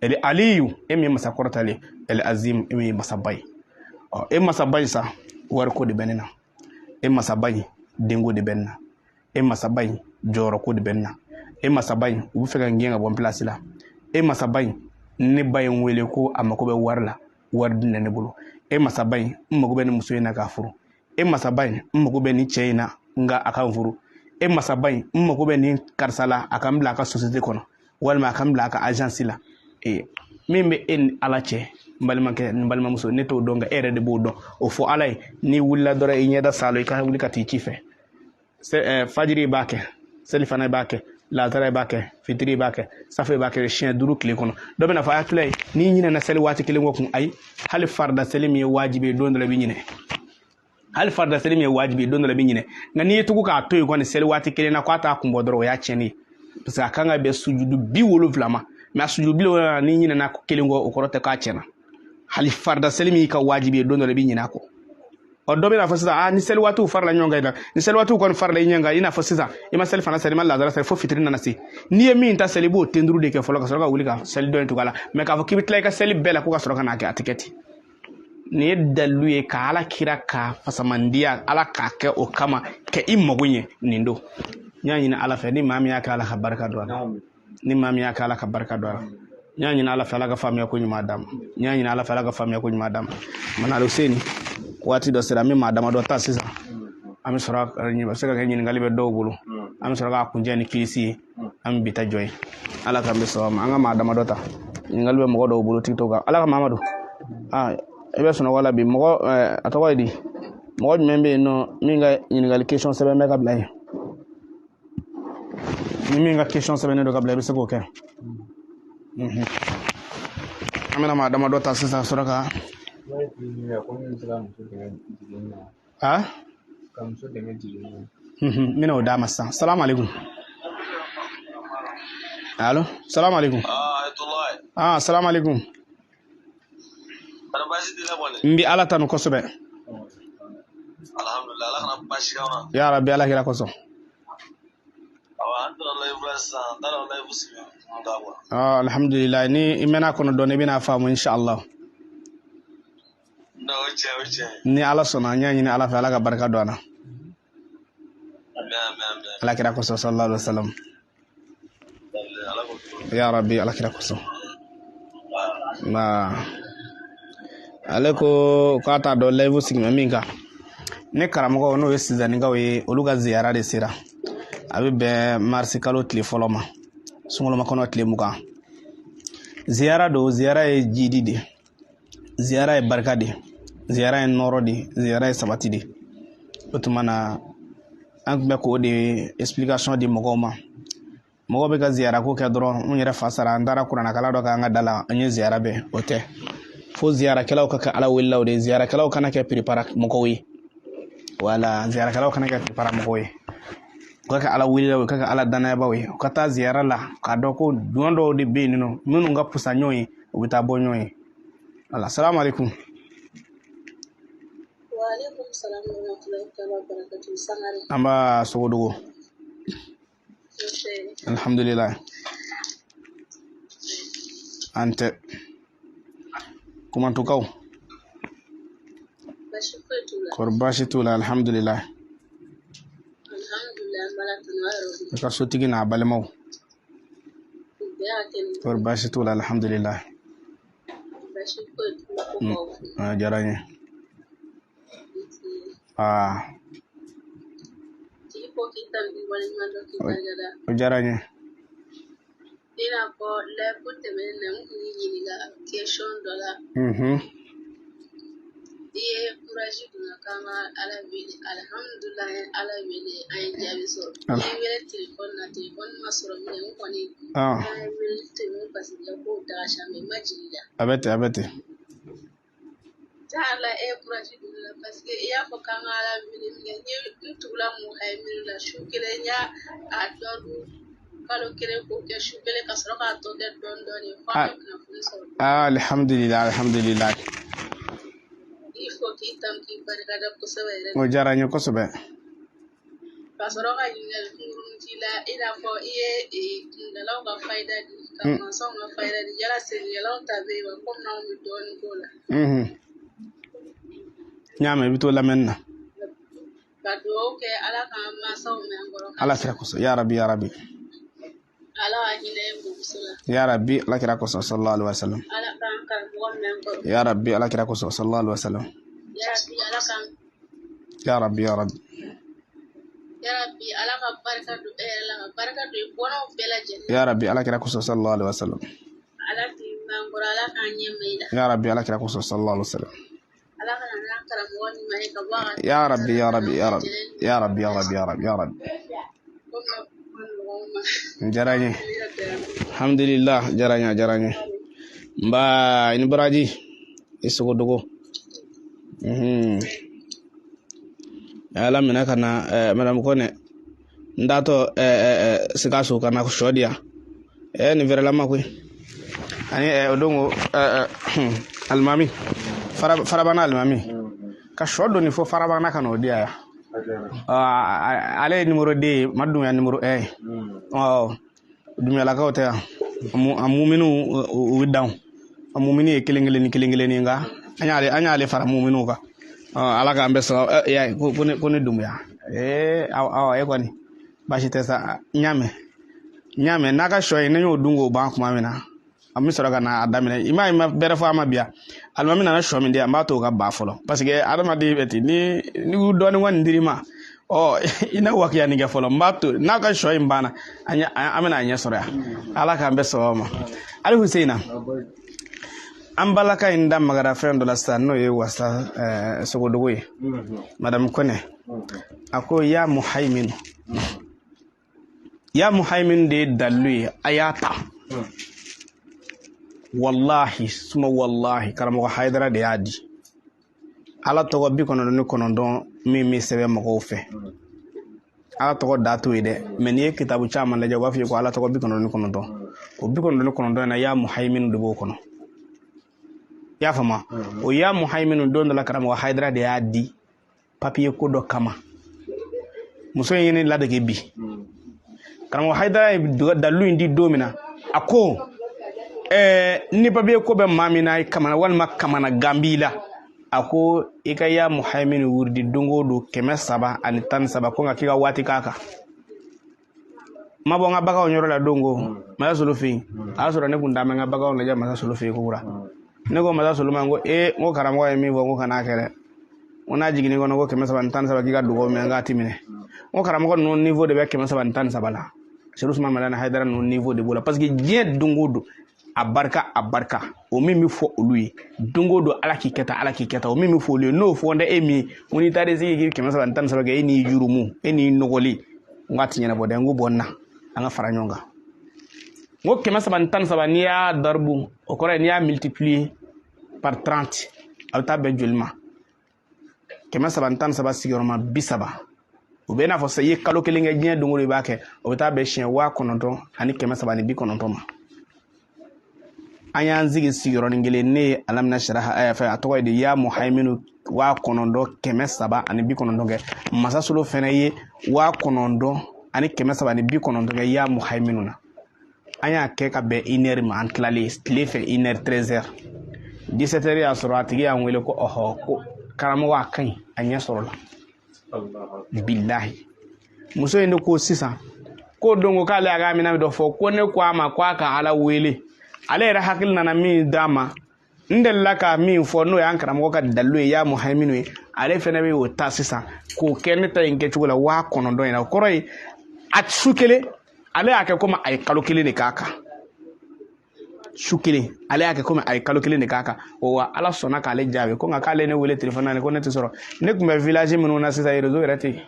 El aliyu, e min ye masa kɔrɔtalen, el azim, e min ye masaba ye. Ɔ, e masaba in sa, wariko de bɛ ne na. E masaba in, denko de bɛ ne na. E masaba in, jɔyɔrɔko de bɛ ne na. E masaba in, u bɛ fɛ ka n gɛn ka bɔ n pilasi la. E masaba in, ne ba ye n wele ko a mako bɛ wari la, wari dun tɛ ne bolo. E masaba in, n mago bɛ nin muso in na k'a furu. E masaba in, n mago bɛ nin cɛ in na nka a ka n furu. E masaba in, n mago bɛ nin karisa la, a ka n bila a ka société kɔnɔ, walima a ka n bila a ka agence la. Ee, min bɛ e ni ala cɛ, n balimakɛ, n balimamuso, ne t'o dɔn, nka e yɛrɛ de b'o dɔn. O fɔ ala ye. N'i wulila dɔrɔn, i ɲɛda salo, i ka wuli ka t'i ci fɛ. Fajiri i b'a kɛ, selifana i b'a kɛ, lazara i b'a kɛ, fitiri i b'a kɛ, safo i b'a kɛ, siɲɛ 5 tile kɔnɔ. Dɔ bɛna fɔ a tila ye n'i ɲinɛna seli waati kelen kɔ kun. Ayi, hali farida seli min ye wajibi ye, don dɔ la i bɛ ɲinɛ. Hali farida seli min ye wajibi ye, don dɔ la i bɛ ɲinɛ. Nka n'i ye tugu k'a to yen kɔni seli waati kelen na k'a t'a kun bɔ dɔrɔn, o y'a tiɲɛni ye, parce que a kan ka bɛn sujudu 70 ma. Mais a sujudu 70, n'i ɲinɛna kelen kɔ, o kɔrɔ tɛ k'a tiɲɛna. Hali farida seli min y'i ka wajibi ye, don dɔ la i bɛ ɲinɛ a kɔ. Ɔ, dɔ bɛna fɔ sisan, aa, ni seli waatiw farala ɲɔgɔn kan, ni seli waatiw kɔni farala ɲɔgɔn kan, i n'a fɔ sisan i ma selifana seli, i ma lazara seli, fo fitiri nana se, n'i ye min ta seli, i b'o ten duuru de kɛ fɔlɔ ka sɔrɔ ka wuli ka seli dɔ in tugu a la. Mais k'a fɔ k'i bɛ tila i ka seli bɛɛ la ko ka sɔrɔ ka n'a kɛ, a tɛ kɛ ten. Nin ye dalilu ye ka ala kira ka fasamandiya, ala k'a kɛ o kama ka i mago ɲɛ. Nin don n y'a ɲini ala fɛ, ni maa min y'a kɛ, ala ka barika don a la. Ni maa min y'a kɛ, ala ka barika don a la. N y'a ɲini ala fɛ, ala ka faamuya ko ɲuman d'a ma. N y'a ɲini ala fɛ, ala ka faamuya ko ɲuman d'a ma. Mana Aluseni, waati dɔ sera, an bɛ maa damadɔ ta sisan, an bɛ sɔrɔ a se ka kɛ ɲininkali bɛ dɔw bolo, an bɛ sɔrɔ k'a kuncɛ ni kilisi ye, an bɛ bi ta jɔ ye. Ala k'an bɛ sɔn ma. An ka maa damadɔ ta, ɲininkali bɛ mɔgɔ dɔw bolo TikTok kan. Ala ka Mamadu, aa, i bɛ sunɔgɔ la bi. Mɔgɔ, a tɔgɔ ye di? Mɔgɔ jumɛn bɛ yen nɔ min ka ɲininkali question sɛbɛn bɛ ka bila yen? Ni min ka question sɛbɛnnen don ka bila, i bɛ se k'o kɛ. An bɛna maa damadɔ ta sisan, sɔrɔ ka a n bɛna o d'a ma sisan. Salamu aleykum. Alo, salamu aleykum. Ah, salamu aleykum. N bɛ ala tanu kosɛbɛ. Ya rabbi, ala kira kosɔn. Ah, alhamdulillah. Ni i mɛnna a kɔnɔ dɔɔni, i bɛna faamu inshallah. Ni ala sɔnna, n y'a ɲini ala fɛ, ala ka barika don an na, ala kira kosɔn, sallallahu alaihi wasallam. Ya rabbi, ala kira kosɔn. Nka ale ko k'a t'a dɔn live sigimɛ min kan. Ne karamɔgɔ, n'o ye sizanikaw ye, olu ka ziyara de sera. A bɛ bɛn marisi kalo tile fɔlɔ ma, sunkalomakɔnɔ tile 20. Ziyara don. Ziyara ye jidi de, ziyara ye barika de, ziyara ye nɔɔrɔ de, ziyara ye sabati de. O tuma na, an tun bɛ k'o de explication di mɔgɔw ma. Mɔgɔw bɛ ka ziyara ko kɛ dɔrɔn, n yɛrɛ fa sara, n taara kuranɛkalan dɔ k'an ka da la, an ye ziyara bɛɛ. O tɛ fo ziyarakɛlaw ka kɛ ala welelaw de ye. Ziyarakɛlaw kana kɛ piripara mɔgɔw ye. Wala ziyarakɛlaw kana kɛ piripara mɔgɔw ye. U ka kɛ ala welelaw ye, u ka kɛ ala dannayabaw ye. U ka taa ziyara la k'a dɔn ko jɔn dɔw de bɛ yen nɔ minnu ka fusa ɲɔgɔn ye, u bɛ taa bɔ ɲɔgɔn ye. Wala, salamu aleykum. An b'a sogodogo. Alhamdulillah, an tɛ kumantukaw. Kɔri baasi t'u la? Alhamdulillah. I ka sotigi n'a balimaw, kɔri baasi t'u la? Alhamdulillah, a diyara n ye. Aa, o diyara n ye. I n'a fɔ live tɛmɛnen na, n kun y'i ɲininka question dɔ la. I ye courage don n na k'an ka Ala wele. Alihamudulila, an ye Ala wele, an ye jaabi sɔrɔ. N y'i wele telefɔni na, telefɔni ma sɔrɔ min kɛ, n kɔni an ye wele tɛmɛ parce que i kow da ka ca, mais i ma jigin i la. A bɛ ten, a bɛ ten. Tiɲɛ la, e ye courage don ne la parce que i y'a fɔ k'an ka Ala wele min kɛ, n ye n tugula muhayiminu la su kelen, n y'a a dɔ dun kalo kelen k'o kɛ su kelen ka sɔrɔ k'a tɔ kɛ dɔɔni dɔɔni fo an bɛ kunnafoni sɔrɔ. Ah, alhamdulillah, alhamdulillah. I fo k'i tanu k'i barikada kosɛbɛ yɛrɛ. O diyara n ye kosɛbɛ. Ka sɔrɔ ka ɲininkali kunkurunin k'i la, i n'a fɔ i ye kundalaw ka fayida di, ka mansaw ka fayida di, yala sennikɛlaw ta bɛ yen wa, komi anw bɛ dɔɔnin k'o la. N y'a mɛn, i bɛ to lamɛnni na. Ka dugawu kɛ Ala k'an mansaw mɛn an kɔrɔ. Ala kira kosɔn, ya rabi, ya rabi. Ala ka hinɛ muso la. Ya rabi, Ala kira kosɔn, sallallahu alaihi wasallam. Ala k'an karamɔgɔ mɛn an kɔrɔ. Ya rabi, Ala kira kosɔn, sallallahu alaihi wasallam. Ya rabi, Ala k'an. Ya rabi, ya rabi. Ya rabi, Ala ka barika don e yɛrɛ la, ka barika don i bɔnnaw bɛɛ lajɛlen. Ya rabi, Ala kira kosɔn, sallallahu alaihi wasallam. Ala k'i mɛn an kɔrɔ, Ala k'an ɲɛ mɛn i la. Ya rabi, Ala kira kosɔn, sallallahu alaihi wasallam. Ala ka na n'an karamɔgɔ ɲuman ye ka bɔ a ka. Ya rabi, ya rabi, ya rabi, ya rabi, ya rabi, ya rabi, ya rabi. N diyara n ye. Alhamdulillah, diyara n ye, a diyara n ye. Nba, i ni baraji, i sogo dogo. Ala minɛ ka na, madame Kone, n taatɔ Sikaso ka na sɔ di yan. Nin fɛrɛlama koyi. Ani o don ko alimami, farabana alimami, ka sɔ doni fo farabana ka n'o di yan. Ale ye numéro 2 ye, ma Dunbuya numéro 1 ye. Ɔ, Dunbuyalakaw tɛ yan. A muminiw u bɛ dan. A mumini ye kelen kelen ni kelen kelen ni, nka an y'ale fara muminiw kan. Ala k'an bɛɛ sɔrɔ. E y'a ye ko ne Dunbuya. Awɔ, e kɔni baasi tɛ sa. N y'a mɛn, n y'a mɛn. N'a ka sɔ ye, ne y'o dun k'o ban tuma min na, an bɛ sɔrɔ ka na a daminɛ. I m'a ye, ma bɛrɛ fɔ a ma bi yan. Alimami nana sɔ min di yan, n b'a to o ka ban fɔlɔ, parce que adamaden bɛ ten, ni dɔɔnin kɔni dir'i ma, ɔ, i na wakiya nin kɛ fɔlɔ. N b'a to n'a ka sɔ in banna, an bɛna a ɲɛ sɔrɔ yan. Ala k'an bɛɛ sɔn o ma. Ali Huseyina, an balaka in da magara fɛn dɔ la sisan, n'o ye wasa sogodogo ye. Madame Kone a ko ya muhaimin, ya muhaimin de ye dalilu ye, a y'a ta. Wallahi suma wallahi, karamɔgɔ Hayidara de y'a di. Ala tɔgɔ 99 min bɛ sɛbɛn mɔgɔw fɛ, Ala tɔgɔ da t'o ye dɛ, mɛ n'i ye kitabu caman lajɛ, u b'a fɔ i ye ko Ala tɔgɔ 99. O 99 in na, ya muhaimin de b'o kɔnɔ. I y'a faamu? O ya muhaimin don dɔ la, karamɔgɔ Hayidara de y'a di papiye ko dɔ kama. Muso in ye ne ladege bi. Karamɔgɔ Hayidara ye dalilu in di don min na, a ko ni papiye ko bɛ maa min na kamana, walima kamana gan b'i la, a ko i ka ya muhaimin wurudi don o don 313, ko nka k'i ka waati k'a kan. Ma bɔ n ka baganw yɔrɔ la don ko Masa Solo fɛ yen, a y'a sɔrɔ ne kun t'an bɛ n ka baganw lajɛ Masa Solo fɛ yen ko kura. Ne ko Masa Solo ma, n ko n ko karamɔgɔ ye min fɔ, n ko kan'a kɛ dɛ, n ko n'a jiginn'i kɔnɔ ko 313 k'i ka dugawu minɛ, n k'a ti minɛ. N ko karamɔgɔ ninnu niveau de bɛ 313 la. Sedu Usumani Madani Hayidara ninnu niveau de b'o la, parce que diɲɛ don o don a barika, a barika o min bɛ fɔ olu ye don o don, Ala k'i kɛ tan, Ala k'i kɛ tan, o min bɛ fɔ olu ye, n'o fɔ n tɛ e min ye, ko n'i taara i sigi k'i 313 kɛ, e n'i jurumu, e n'i nɔgɔli, n k'a ti ɲɛnabɔ dɛ. N ko bɔ n na, an ka fara ɲɔgɔn kan. N ko 313, n'i y'a daribu, o kɔrɔ ye n'i y'a multiplier par 30, a bɛ taa bɛn joli ma? 313 sigiyɔrɔma 30, o bɛ i n'a fɔ sisan i ye kalo kelen kɛ diɲɛ don o don i b'a kɛ, o bɛ taa bɛn siɲɛ 9390 ma. An y'an sigi sigiyɔrɔnin kelen, ne ye alamina saraha fɛ, a tɔgɔ ye di, ya muhaiminu 9390 kɛ. Masa Solo fɛnɛ ye 9390 kɛ ya muhaiminu na. An y'a kɛ ka bɛn une heure ma, an tilalen tile fɛ une heure, treize heures, dix-sept heures y'a sɔrɔ a tigi y'an wele ko ɔhɔ, ko karamɔgɔ a ka ɲi, a ɲɛ sɔrɔla. Bilahi, muso in de ko sisan ko don ko k'ale y'a ka minɛn dɔ fɔ, ko ne ko a ma ko a ka Ala wele, ale yɛrɛ hakili nana min d'a ma, n delila ka min fɔ, n'o y'an karamɔgɔ ka dalilu ye, ya muhaiminu ye, ale fɛnɛ bɛ o ta sisan k'o kɛ ne ta in kɛcogo la 9000 in na. O kɔrɔ ye a su kelen ale y'a kɛ komi a ye kalo kelen de k'a kan. Su kelen ale y'a kɛ komi a ye kalo kelen de k'a kan. O wa Ala sɔnna k'ale jaabi ko nka k'ale ne wele telefɔni na ko ne tɛ sɔrɔ. Ne tun bɛ village minnu na sisan, réseau yɛrɛ tɛ yen.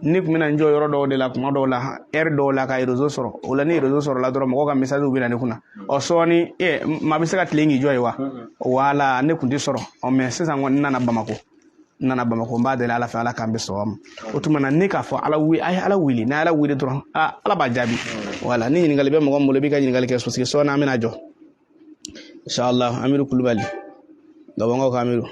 Ne tun bɛna n jɔ yɔrɔ dɔw de la kuma dɔw la, heure dɔw la, ka réseau sɔrɔ. O la ni réseau sɔrɔla dɔrɔn, mɔgɔw ka message bɛ na ne kunna. Ɔ sɔɔni maa bɛ se ka tilen k'i jɔ yen wa? Wala ne tun tɛ sɔrɔ. Ɔ mɛ sisan kɔni n nana Bamakɔ. N nana Bamakɔ, n b'a deli Ala fɛ, Ala k'an bɛɛ sɔn ma. O tuma na ne k'a fɔ Ala wele, a ye Ala wele, n'a ye Ala wele dɔrɔn, Ala b'a jaabi. Wala ni ɲininkali bɛ mɔgɔ min bolo, i b'i ka ɲininkali kɛ, parce que sɔɔni an bɛna jɔ. Inshallah, Amiru Kulubali, Gabɔnkaw ka Amiru.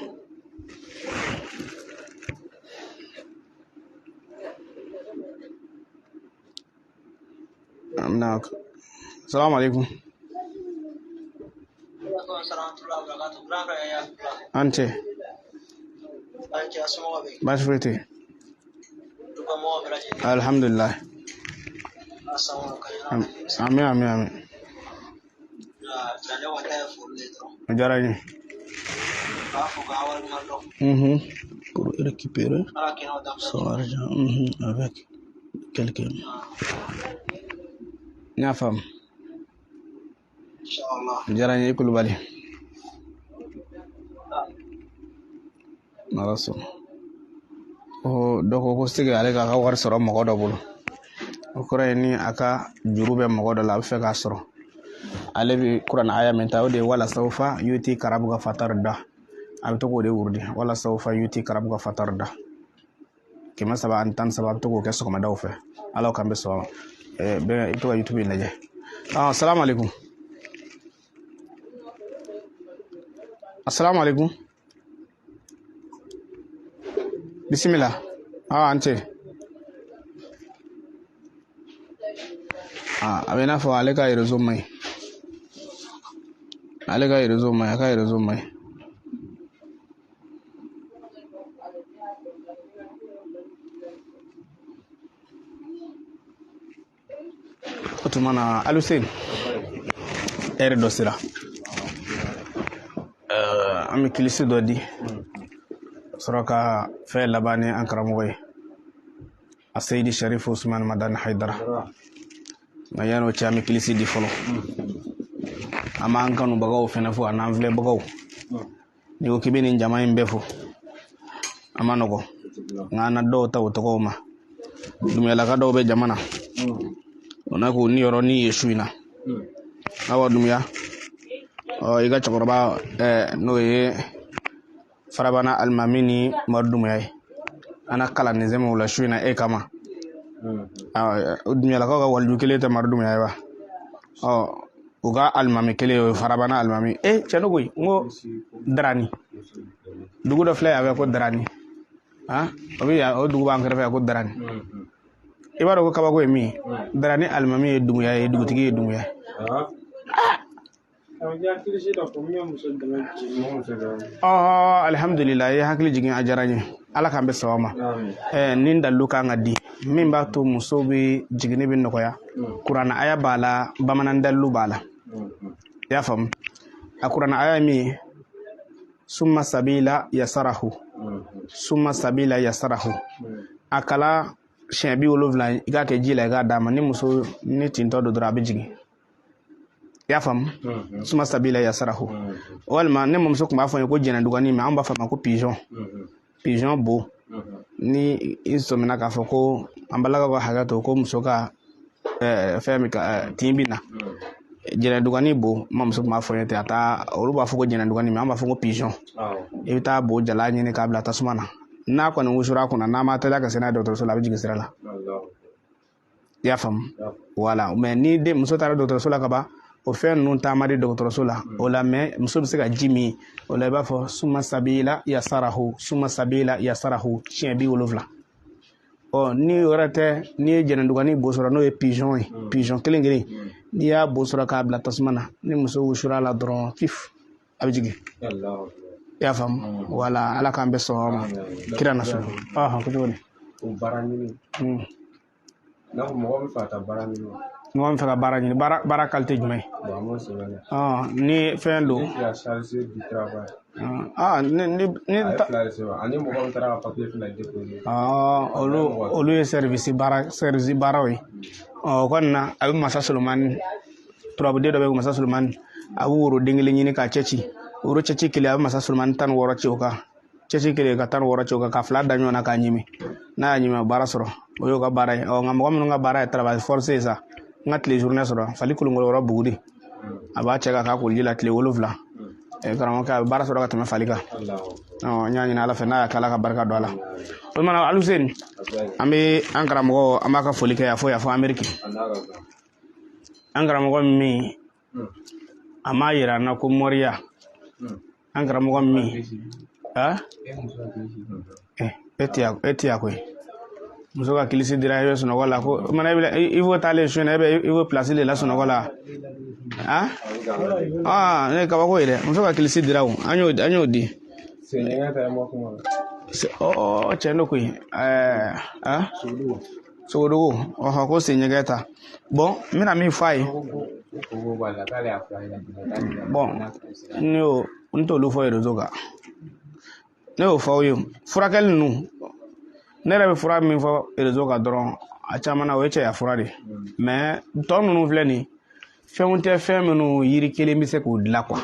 Bɛna salamu aleykum. An cɛ, baasi foyi tɛ yen, alhamdulilayi. Amin, amin, amin. O diyara n ye. Pour récupérer son argent avec quelqu'un. N y'a faamu. O diyara n ye, i Kulubali. N'Ala sɔnna. Ko dɔ ko ko sigi ale k'a ka wari sɔrɔ mɔgɔ dɔ bolo. O kɔrɔ ye ni a ka juru bɛ mɔgɔ dɔ la, a bɛ fɛ k'a sɔrɔ. Ale bɛ kuranɛ aya min ta, o de ye wala sawfa yutika rabuka fatarda. A bɛ to k'o de wurudi, wala sawfa yutika rabuka fatarda. 313, a bɛ to k'o kɛ sɔgɔmadaw fɛ. Ala k'an bɛ sɔn. Bɛɛ i bɛ to ka YouTube in lajɛ. Salamu aleykum. Assalamu alaikum. Bisimila. An ce. A bɛ i n'a fɔ ale ka réseau man ɲi. Ale ka réseau man ɲi, a ka réseau man ɲi. O tuma na Aluseni, ɛri dɔ sera, an bɛ kilisi dɔ di sɔrɔ ka fɛn laban ni an karamɔgɔ ye, a Seyidi Sharifu Usman Madani Haidara. Nka yan'o cɛ, an bɛ kilisi di fɔlɔ. An b'an kanubagaw fɛnɛ fo, a n'an filɛbagaw. N'i ko k'i bɛ nin jama in bɛɛ fo, a ma nɔgɔ, nka an na dɔw ta u tɔgɔw ma. Dumuyalaka dɔw bɛ jama na, o n'a k'u niyɔrɔ ni ye su in na. Awa Dumuya, ɔ i ka cɛkɔrɔba, n'o ye Farabana alimami ni Umaru Dumuya ye, an na kalan nin sɛmɛ o la su in na e kama. Dumuyalakaw ka waliju kelen tɛ Umaru Dumuya ye wa? Ɔ u ka alimami kelen, o ye Farabana alimami. E cɛ, ne koyi, n ko Darani, dugu dɔ filɛ yan fɛ ko Darani. O bɛ yan, o dugu b'an kɛrɛfɛ yan ko Darani. I b'a dɔn ko kabako ye min ye, Darani alimami ye Dumuya ye, dugutigi ye Dumuya ye. Ɔhɔ, alihamudulila, i ye hakili jigin, a diyara n ye. Ala k'an bɛ saba ma. Nin dalilu kan ka di min b'a to muso bɛ jiginni bɛ nɔgɔya. Kuranɛ aya b'a la, bamanan dalilu b'a la. I y'a faamu? A kuranɛ aya ye min ye, summa sabila yasarahu, summa sabila yasarahu, a kalan siɲɛ 70, i k'a kɛ ji la, i k'a d'a ma. Ni muso ni tintɔ don dɔrɔn, a bɛ jigin. I y'a faamu? Summa sabila yasarahu. Walima ne mamuso tun b'a fɔ n ye ko jɛnɛdugani, mais an b'a fɔ a ma ko pigeon, pigeon bo. Ni i sɔmina k'a fɔ ko an balakaw ka hakɛ to, ko muso ka fɛn min ka tin bɛ na, jɛnɛdugani bo, n mamuso tun b'a fɔ n ye ten. A taa, olu b'a fɔ ko jɛnɛdugani, mais an b'a fɔ ko pigeon. I bɛ taa bo jala ɲini k'a bila tasuma na, n'a kɔni wusura a kunna, n'a ma teliya ka se n'a ye dɔgɔtɔrɔso la, a bɛ jigin sira la. I y'a faamu? Wala, mais ni den muso taara dɔgɔtɔrɔso la ka ban, o fɛn ninnu taama di dɔgɔtɔrɔso la o la. Mais muso bɛ se ka ji min o la, i b'a fɔ suma sabila yasarahu, suma sabila yasarahu, siɲɛ 70. Ɔ ni yɛrɛ tɛ, n'i ye jɛnɛdugani bo sɔrɔ, n'o ye pigeon ye, pigeon kelen kelen, n'i y'a bo sɔrɔ k'a bila tasuma na, ni muso wusura la dɔrɔn, fif, a bɛ jigin. I y'a faamu? Wala, Ala k'an bɛɛ sɔn ma kira na sɔrɔ. Ɔhɔn, ko cogo di? O baara ɲini. N'a fɔ mɔgɔ bɛ fɛ ka taa baara ɲini wa? Mɔgɔ min fɛ ka baara ɲini, baara qualité jumɛn? Bon, an b'o sɛbɛn dɛ. Ni fɛn don. Ne fɛ chargé du travail. Ni ni ni A ye fila de sɛbɛn, ani mɔgɔ min taara ka papier fana déposer. Olu ye service baara, service baaraw ye. Ɔ o kɔni na, a bɛ Masa Solomani, turabuden dɔ bɛ yen, Masa Solomani, a bɛ woro den kelen ɲini k'a cɛ ci. Woro cɛci kelen, a bɛ Masa Solomani 16 ci o kan. Cɛci kelen ka 16 ci o kan, ka fila da ɲɔgɔn na k'a ɲimi. N'a y'a ɲimi, a bɛ baara sɔrɔ. O y'o ka baara ye. Ɔ nka mɔgɔ minnu ka baara ye travail forcé ye sa, n ka tile journée sɔrɔ, fali kolonkolo yɔrɔ buguri, a b'a cɛ ka k'a koliji la tile 7. Karamɔgɔkɛ, a bɛ baara sɔrɔ ka tɛmɛ fali kan. Ɔ n y'a ɲini Ala fɛ, n'a y'a kɛ, Ala ka barika don a la. O tuma na, Aluseni, an bɛ an karamɔgɔ, an b'a ka foli kɛ yan fo yan fo Ameriki. An karamɔgɔ min a m'a yira an na ko moriya, an karamɔgɔ min e tɛ yan koyi. Muso ka kilisi dira i bɛ sunɔgɔ la ko mana i bɛ i b'o taalen su in na e bɛ i b'o pilasi de la sunɔgɔ la ah ah ne ye kabako ye dɛ muso ka kilisi dira o an y'o di. Ɔ cɛn don koyi. Ɛɛ ah sogodogo, ɔhɔ, ko sen ɲɛgɛn ta. Bon, n bɛna min fɔ a ye, bon, ne y'o n t'olu fɔ réseau kan. Ne y'o fɔ aw ye, furakɛli ninnu, ne yɛrɛ bɛ fura min fɔ réseau kan dɔrɔn, a caman na o ye cɛya fura de ye. Mais tɔ ninnu filɛ nin ye, fɛnw tɛ, fɛn minnu yiri kelen bɛ se k'o dilan quoi.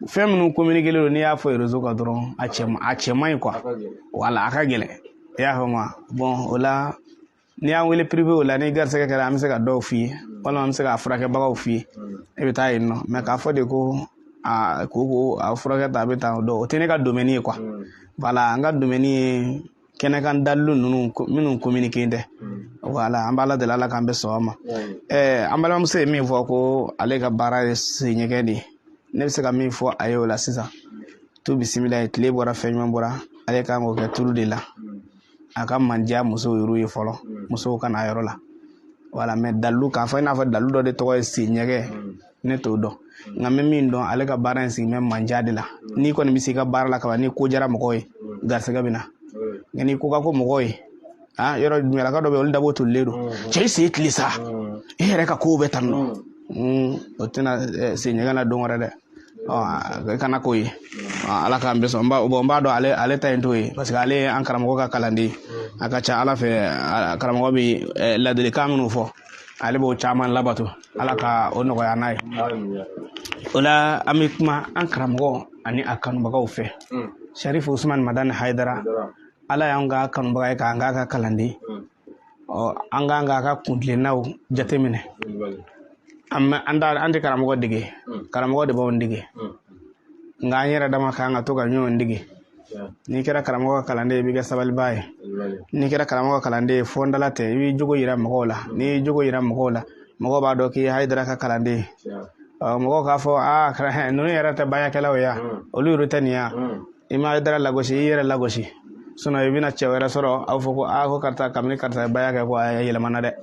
Fɛn minnu communiqué don, n'i y'a fɔ réseau kan dɔrɔn, a cɛ man ɲi quoi. Wala a ka gɛlɛn, i y'a faamu wa? Bon, o la n'i y'an wele privé, o la ni garisɛgɛ kɛra, an bɛ se ka dɔw f'i ye walima an bɛ se ka furakɛbagaw f'i ye, e bɛ taa yen nɔ. Mais k'a fɔ de ko a ko a furakɛ ta a bɛ tan, o dɔn o tɛ ne ka domaine ye quoi. Voilà, an ka domaine ye kɛnɛkan dalilu ninnu minnu communiqué tɛ. Voilà, an b'Ala deli, Ala k'an bɛ sɔn ma. An balimamuso ye min fɔ ko ale ka baara ye sen ɲɛgɛn de ye, ne bɛ se ka min fɔ a ye o la sisan, tu bisimila ye, tile bɔra, fɛn ɲuman bɔra, ale kan k'o kɛ tulu de la, a ka mandiya musow yɛrɛ ye fɔlɔ, musow ka na yɔrɔ la. Wala mais dalilu k'a fɔ i n'a fɔ dalilu dɔ de tɔgɔ ye sen ɲɛgɛn, ne t'o dɔn. Nka n bɛ min dɔn, ale ka baara in sigi bɛ mandiya de la. N'i kɔni bɛ se i ka baara la kaban, ni ko diyara mɔgɔw ye, garisɛgɛ bɛ na. Nka n'i ko ka ko mɔgɔw ye, ah, yɔrɔ ɲalaka dɔ bɛ yen, olu dabɔ tolilen don, cɛ i sen tile sa, e yɛrɛ ka kow bɛ tan nɔ, o tɛna sen ɲɛgɛn na don wɛrɛ dɛ. Ɔ kana k'o ye, Ala k'an bɛɛ sɔn. N b'a dɔn ale ta in t'o ye, parce que ale ye an karamɔgɔ ka kalanden. A ka ca Ala fɛ, karamɔgɔ bɛ ladilikan minnu fɔ, ale b'o caman labato. Ala ka o nɔgɔya n'a ye. O la an bɛ kuma an karamɔgɔ ani a kanubagaw fɛ. Sarifu Usman Madani Hayidara, Ala y'an ka kanubaga ye k'an k'a ka kalanden. Ɔ an k'an k'a ka kuntilennaw jateminɛ. An tɛ karamɔgɔ dege, karamɔgɔ de b'anw dege. Nka an yɛrɛ dama kan ka to ka ɲɔgɔn dege. N'i kɛra karamɔgɔ ka kalanden ye, i bɛ kɛ sabalibaa ye. N'i kɛra karamɔgɔ ka kalanden ye, fɔndala tɛ, i b'i jogo yira mɔgɔw la. N'i y'i jogo yira mɔgɔw la, mɔgɔw b'a dɔn k'i ye Hayidara ka kalanden ye. Mɔgɔw k'a fɔ aa, ninnu yɛrɛ tɛ baarakɛlaw ye yan, olu yɛrɛ tɛ nin yan. I ma Hayidara lagosi, i yɛrɛ lagosi. Sinon i bɛna cɛ wɛrɛ sɔrɔ, a b'a fɔ ko aa, ko karisa, kabini karisa ye baya kɛ, ko a yɛlɛmana dɛ.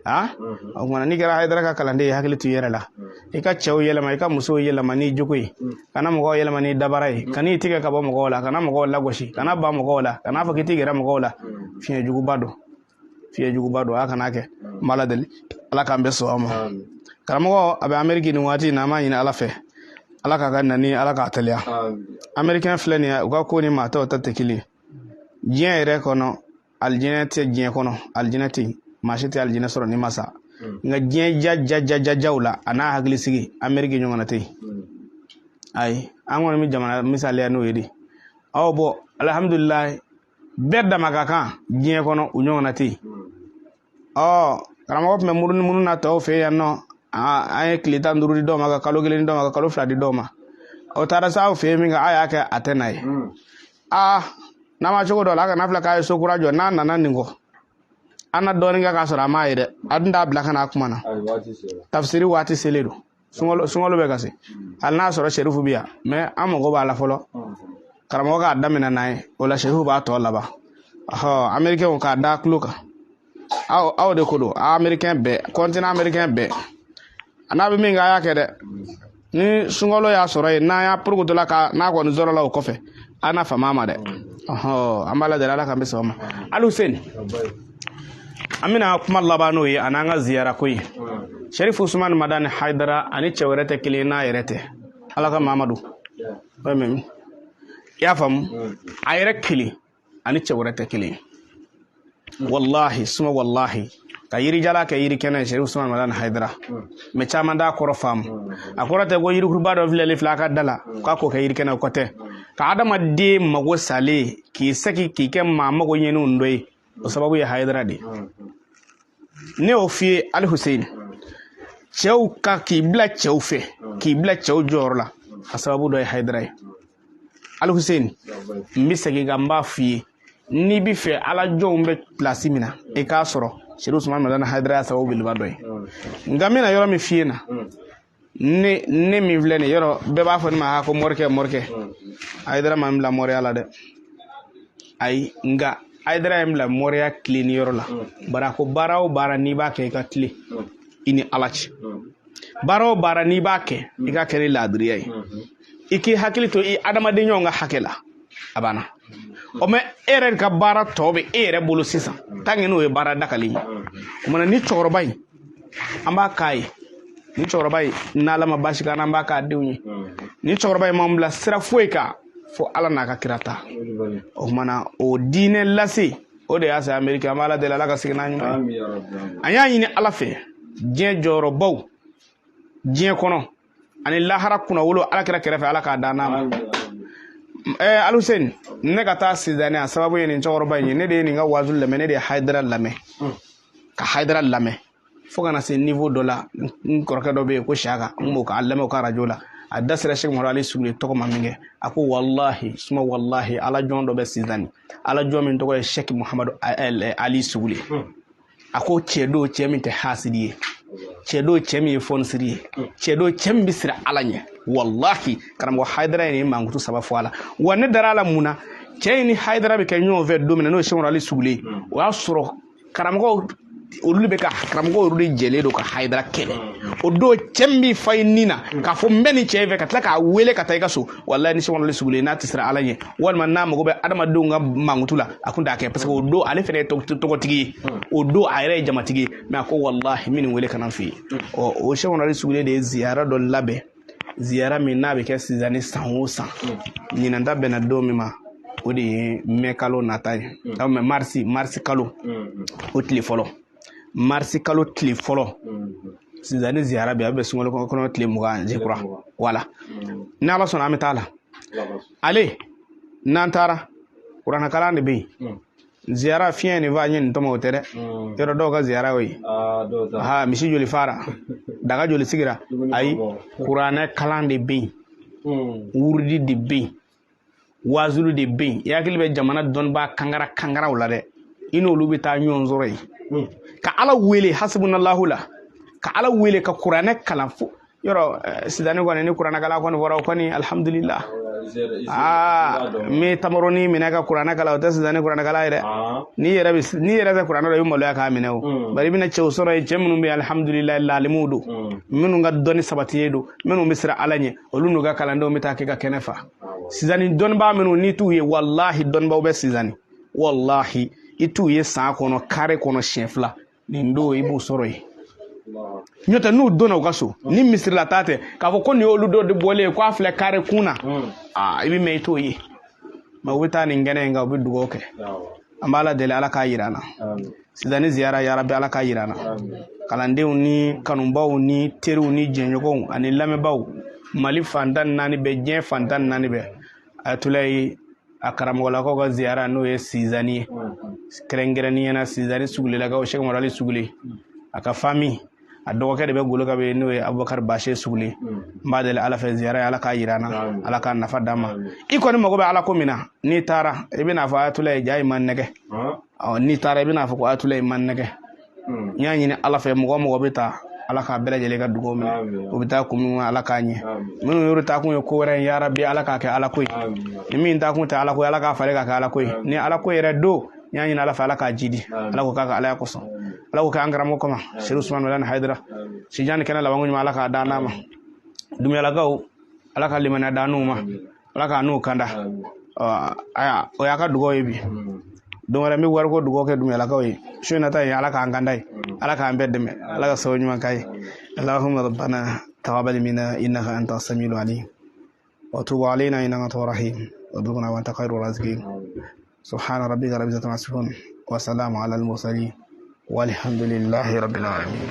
A o kumana, n'i kɛra Hayidara ka kalanden ye, hakili to i yɛrɛ la. I ka cɛw yɛlɛma, i ka musow yɛlɛma n'i jogo ye. Kana mɔgɔw yɛlɛma n'i dabara ye. Kan'i tigɛ ka bɔ mɔgɔw la, kana mɔgɔw lagosi, kana ban mɔgɔw la, kana fɔ k'i t'i gɛrɛ mɔgɔw la. Fiɲɛ juguba don, fiɲɛ juguba don, a kana kɛ. N b'Ala deli, Ala k'an bɛɛ sɔn a ma. Karamɔgɔ a bɛ Ameriki nin waati in na, an b'a ɲini Ala fɛ, Ala k'a ka nani, Ala k'a teliya. Amerikɛn filɛ nin ye, u ka ko ni maa tɔw ta tɛ kelen ye. Diɲɛ yɛrɛ kɔnɔ, alijinɛ tɛ diɲɛ kɔnɔ, alijinɛ tɛ yen, maa si tɛ alijinɛ sɔrɔ ni ma sa. Nka diɲɛ ja ja ja ja jaw la, a n'a hakili sigi, Ameriki ɲɔgɔnna tɛ yen. Ayi, an kɔni bɛ jamana misaliya n'o ye de. Aw bɔ, alihamudulilayi, bɛɛ dama ka kan diɲɛ kɔnɔ, u ɲɔgɔnna tɛ yen. Ɔ karamɔgɔ tun bɛ munumunu na tɔw fɛ yan nɔ, an ye tile 15 di dɔw ma, ka kalo 1 di dɔw ma, ka kalo 2 di dɔw ma. O taara se aw fɛ yen min kɛ, a y'a kɛ, a tɛ na ye. Aa, n'a ma cogo dɔ la, a kana filɛ k'a ye so kura jɔ, n'a nana nin kɔ, an na dɔɔnin kɛ k'a sɔrɔ a m'a ye dɛ. A dun t'a bila ka na a kuma na. Tafsiri waati selen don, sunkalo bɛ ka se. Hali n'a sɔrɔ Serifu bɛ yan, mais an mago b'a la fɔlɔ, karamɔgɔ k'a daminɛ n'a ye. O la Serifu b'a tɔ laban. Ɔhɔ, Amerikɛnw k'a da tulo kan, aw de ko don. Amerikɛn bɛɛ, continent américain bɛɛ, a n'a bɛ min kɛ, a y'a kɛ dɛ. Ni sunkalo y'a sɔrɔ yen, n'an y'a porokoto la, ka n'a kɔni sɔrɔ la, o kɔfɛ an na fama ma dɛ. Ɔhɔ, an b'a lajɛ, Ala k'an bɛ sɔn ma. Aluseni, an bɛna kuma laban n'o ye, a n'an ka ziyara ko ye. Sarifu Usumani Madani Hayidara ani cɛ wɛrɛ tɛ kelen ye n'a yɛrɛ tɛ. Ala ka Mamadu, i y'a faamu, a yɛrɛ kelen ani cɛ wɛrɛ tɛ kelen ye. Wallahi suma wallahi, ka yirijala kɛ yiri kɛnɛ ye, Sarifu Usumani Madani Hayidara. Mais caman t'a kɔrɔ faamu. A kɔrɔ tɛ ko yirikuruba dɔ filɛli filɛ a ka da la k'a k'o kɛ yiri kɛnɛ. O kɔ tɛ ka adamaden mago salen k'i sɛgi k'i kɛ maa mago ɲɛninw dɔ ye, o sababu ye Hayidara de ye. Ne y'o f'i ye, Ali Hussein, cɛw ka k'i bila cɛw fɛ, k'i bila cɛw jɔyɔrɔ la, a sababu dɔ ye Hayidara ye. Ali Hussein, n bɛ segin ka n b'a f'i ye, n'i bɛ fɛ ala jɔnw bɛ pilasi min na, i k'a sɔrɔ Serifu Usumani Madani Hayidara y'a sababu belebeleba dɔ ye. Nka n bɛna yɔrɔ min f'i ye na, ne min filɛ nin yɔrɔ, bɛɛ b'a fɔ ne ma ko morikɛ, morikɛ. Hayidara ma n bila moriya la dɛ, ayi. Nka Hayidara ye n bila moriya tilenni yɔrɔ la. Bari a ko baara o baara n'i b'a kɛ, i ka tilen i ni Ala cɛ. Baara o baara n'i b'a kɛ, i ka kɛ ni laadiriya ye, i k'i hakili to i adamaden ɲɔgɔn ka hakɛ la. A banna o. Mɛ e yɛrɛ ka baara tɔ bɛ e yɛrɛ bolo sisan, tant que n'o ye baara dakalen ye. O kumana ni cɛkɔrɔba in, an b'a k'a ye, ni cɛkɔrɔba in, n'Ala ma baasi k'an na, an b'a k'a denw ye. Ni cɛkɔrɔba in m'an bila sira foyi kan fo Ala n'a ka kira ta. O kumana o diinɛ lase, o de y'a se Ameriki. An b'Ala deli, Ala ka segin n'a ɲuman ye. An y'a ɲini Ala fɛ, diɲɛ jɔyɔrɔbaw diɲɛ kɔnɔ ani lahara kunnawolo, Ala kira kɛrɛfɛ, Ala k'a d'an n'a ma. Aluseni, ne ka taa Sizani, a sababu ye nin cɛkɔrɔba in ye. Ne de ye nin ka wazu lamɛn, ne de ye Hayidara lamɛn, ka Hayidara lamɛn fo ka na se niveau dɔ la. N kɔrɔkɛ dɔ bɛ yen ko Siyaka, n b'o k'a lamɛn o ka arajo la. A da sera Sɛki Mamadu Ali Sugule tɔgɔ ma min kɛ, a ko walahi suma walahi, Ala jɔn dɔ bɛ Sizani, Ala jɔn min tɔgɔ ye Sɛki Muhamadu Ali Sugule. A ko cɛ don, cɛ min tɛ hasidi ye, cɛ don, cɛ min ye fɔnisiri ye, cɛ don, cɛ min bɛ siran Ala ɲɛ. Walahi, karamɔgɔ Hayidara ye nin mankutu saba fɔ a la. Wa ne dara a la mun na? Cɛ in ni Hayidara bɛ kɛ ɲɔgɔn fɛ don min na, n'o ye Sɛki Mamadu Ali Sugule ye, o y'a sɔrɔ karamɔgɔw olu de bɛ ka, karamɔgɔw olu de jɛlen don ka Hayidara kɛlɛ. O don, cɛ min b'i fa i ni na k'a fɔ n bɛ nin cɛ in fɛ, ka tila k'a wele ka taa i ka so, walahi, ni Sɛki Mamadu Ali Sugule n'a tɛ siran Ala ɲɛ, walima n'a mago bɛ adamadenw ka mankutu la, a kun t'a kɛ, parce que o don ale fana ye tɔgɔtigi ye, o don a yɛrɛ ye jamatigi ye. Mɛ a ko walahi, n bɛ nin wele ka na n fɛ yen. Ɔ, o Sɛki Mamadu Ali Sugule de ye ziyara dɔ labɛn, ziyara min n'a bɛ kɛ Sizani san o san. Ɲinan ta bɛnna don min ma, o de ye mɛ kalo nata ye, mɛ marisi kalo o tile fɔlɔ, marisi kalo tile fɔlɔ, Sizani ziyara bɛ, a bɛ sunkalo kɔnɔ tile 20, je crois. Wala ni Ala sɔnna, an bɛ taa la. Ale n'an taara, kuranɛkalan de bɛ yen. Ziyara fiɲɛ nin fa, n ye nin tɔmɔ, o tɛ dɛ. Yɔrɔ dɔw ka ziyara y'o ye, ha, misi joli fara, daga joli sigira. Ayi, kuranɛ kalan de bɛ yen, wurudi de bɛ yen, wazulu de bɛ yen. I hakili bɛ jamana dɔnnibaa kankara kankaraw la dɛ, i n'olu bɛ taa ɲɔgɔn sɔrɔ yen ka Ala wele hasibunallahu la, ka Ala wele, ka kuranɛ kalan. Fo yɔrɔ Sizani kɔni, ni kuranɛ kalan kɔni fɔra, o kɔni alhamdulillah. Aa, n bɛ tamaroni minɛ ka kuranɛ kalan, o tɛ Sizani kuranɛ kalan ye dɛ. N'i yɛrɛ tɛ kuranɛ dɔn, i bɛ maloya k'a minɛ. O bari i bɛna cɛw sɔrɔ yen, cɛ minnu bɛ yen, alhamdulillah, lalimuw don, minnu ka dɔnni sabatilen don, minnu bɛ siran Ala ɲɛ, olu n'u ka kalandenw bɛ taa kɛ ka kɛnɛ fa. Sizani dɔnnibaa minnu n'i t'u ye, walahi, dɔnnibaaw bɛ Sizani, walahi, i t'u ye san kɔnɔ kare kɔnɔ siɲɛ fila. Nin don i b'u sɔrɔ yen. N'o tɛ, n'u donna u ka so ni misirila taa tɛ k'a fɔ ko nin y'olu dɔ de bɔlen ye, k'a filɛ kare kun na, aa, i bɛ mɛn i t'o ye. Mɛ u bɛ taa nin kɛnɛ in kan, u bɛ dugawu kɛ. An b'Ala deli, Ala k'a yira an na. Sizani ziyara, yarabi, Ala k'a yira an na. Kalandenw ni kanubaw ni teriw ni jɛɲɔgɔnw ani lamɛnbaaw, Mali fan 14 bɛɛ, diɲɛ fan 14 bɛɛ, Ayatulayi a karamɔgɔlakaw ka ziyara, n'o ye Sizani ye, kɛrɛnkɛrɛnnenya na Sizani Sugulelakaw, Sɛki Umaru Ali Sugule a ka fami, a dɔgɔkɛ de bɛ golo ka bɛ, n'o ye Abubakar Base Sugule. N b'a deli Ala fɛ, ziyara ye, Ala k'a yira an na, Ala k'a nafa d'an ma. I kɔni mago bɛ Ala ko min na, n'i taara, i bɛna fɔ Ayatulayi ja i ma nɛgɛ. Ɔ, n'i taara, i bɛna fɔ ko Ayatulayi ma nɛgɛ. N y'a ɲini Ala fɛ, mɔgɔ o mɔgɔ bɛ taa, Ala k'a bɛɛ lajɛlen ka dugawu minɛ. U bɛ taa kun min, Ala k'a ɲɛ. Minnu y'olu taa kun ye ko wɛrɛ ye, yarabi, Ala k'a kɛ Ala ko ye. Ni min taa kun tɛ Ala ko ye, Ala k'a falen k'a kɛ Ala ko ye. Ni Ala ko yɛrɛ don, n y'a ɲini Ala fɛ, Ala k'a jidi, Ala ko k'a ka Alaya kosɔn, Ala ko kɛ an karamɔgɔ kama, Seru Usumani Madani Hayidara. Sijan ni kɛnɛ labanko ɲuman, Ala k'a d'an n'a ma. Dumuyalakaw, Ala ka limaniya d'an n'u ma, Ala k'a n'u kanda. Aya, o y'a ka dugawu ye bi. Don wɛrɛ n bɛ wariko dugawu kɛ dumuyalakaw ye. Su in na ta ye, Ala k'an kanda ye, Ala k'an bɛɛ dɛmɛ, Ala ka sababu ɲuman k'a ye. Allahumma rabbana taqabbal minna innaka anta samiul alim wa tub alayna innaka anta rahim warzuqna wa anta khairur raziqin. Subhana rabbika rabbil izzati amma yasifun wa salamun ala al mursalin walhamdulillahi rabbil alamin.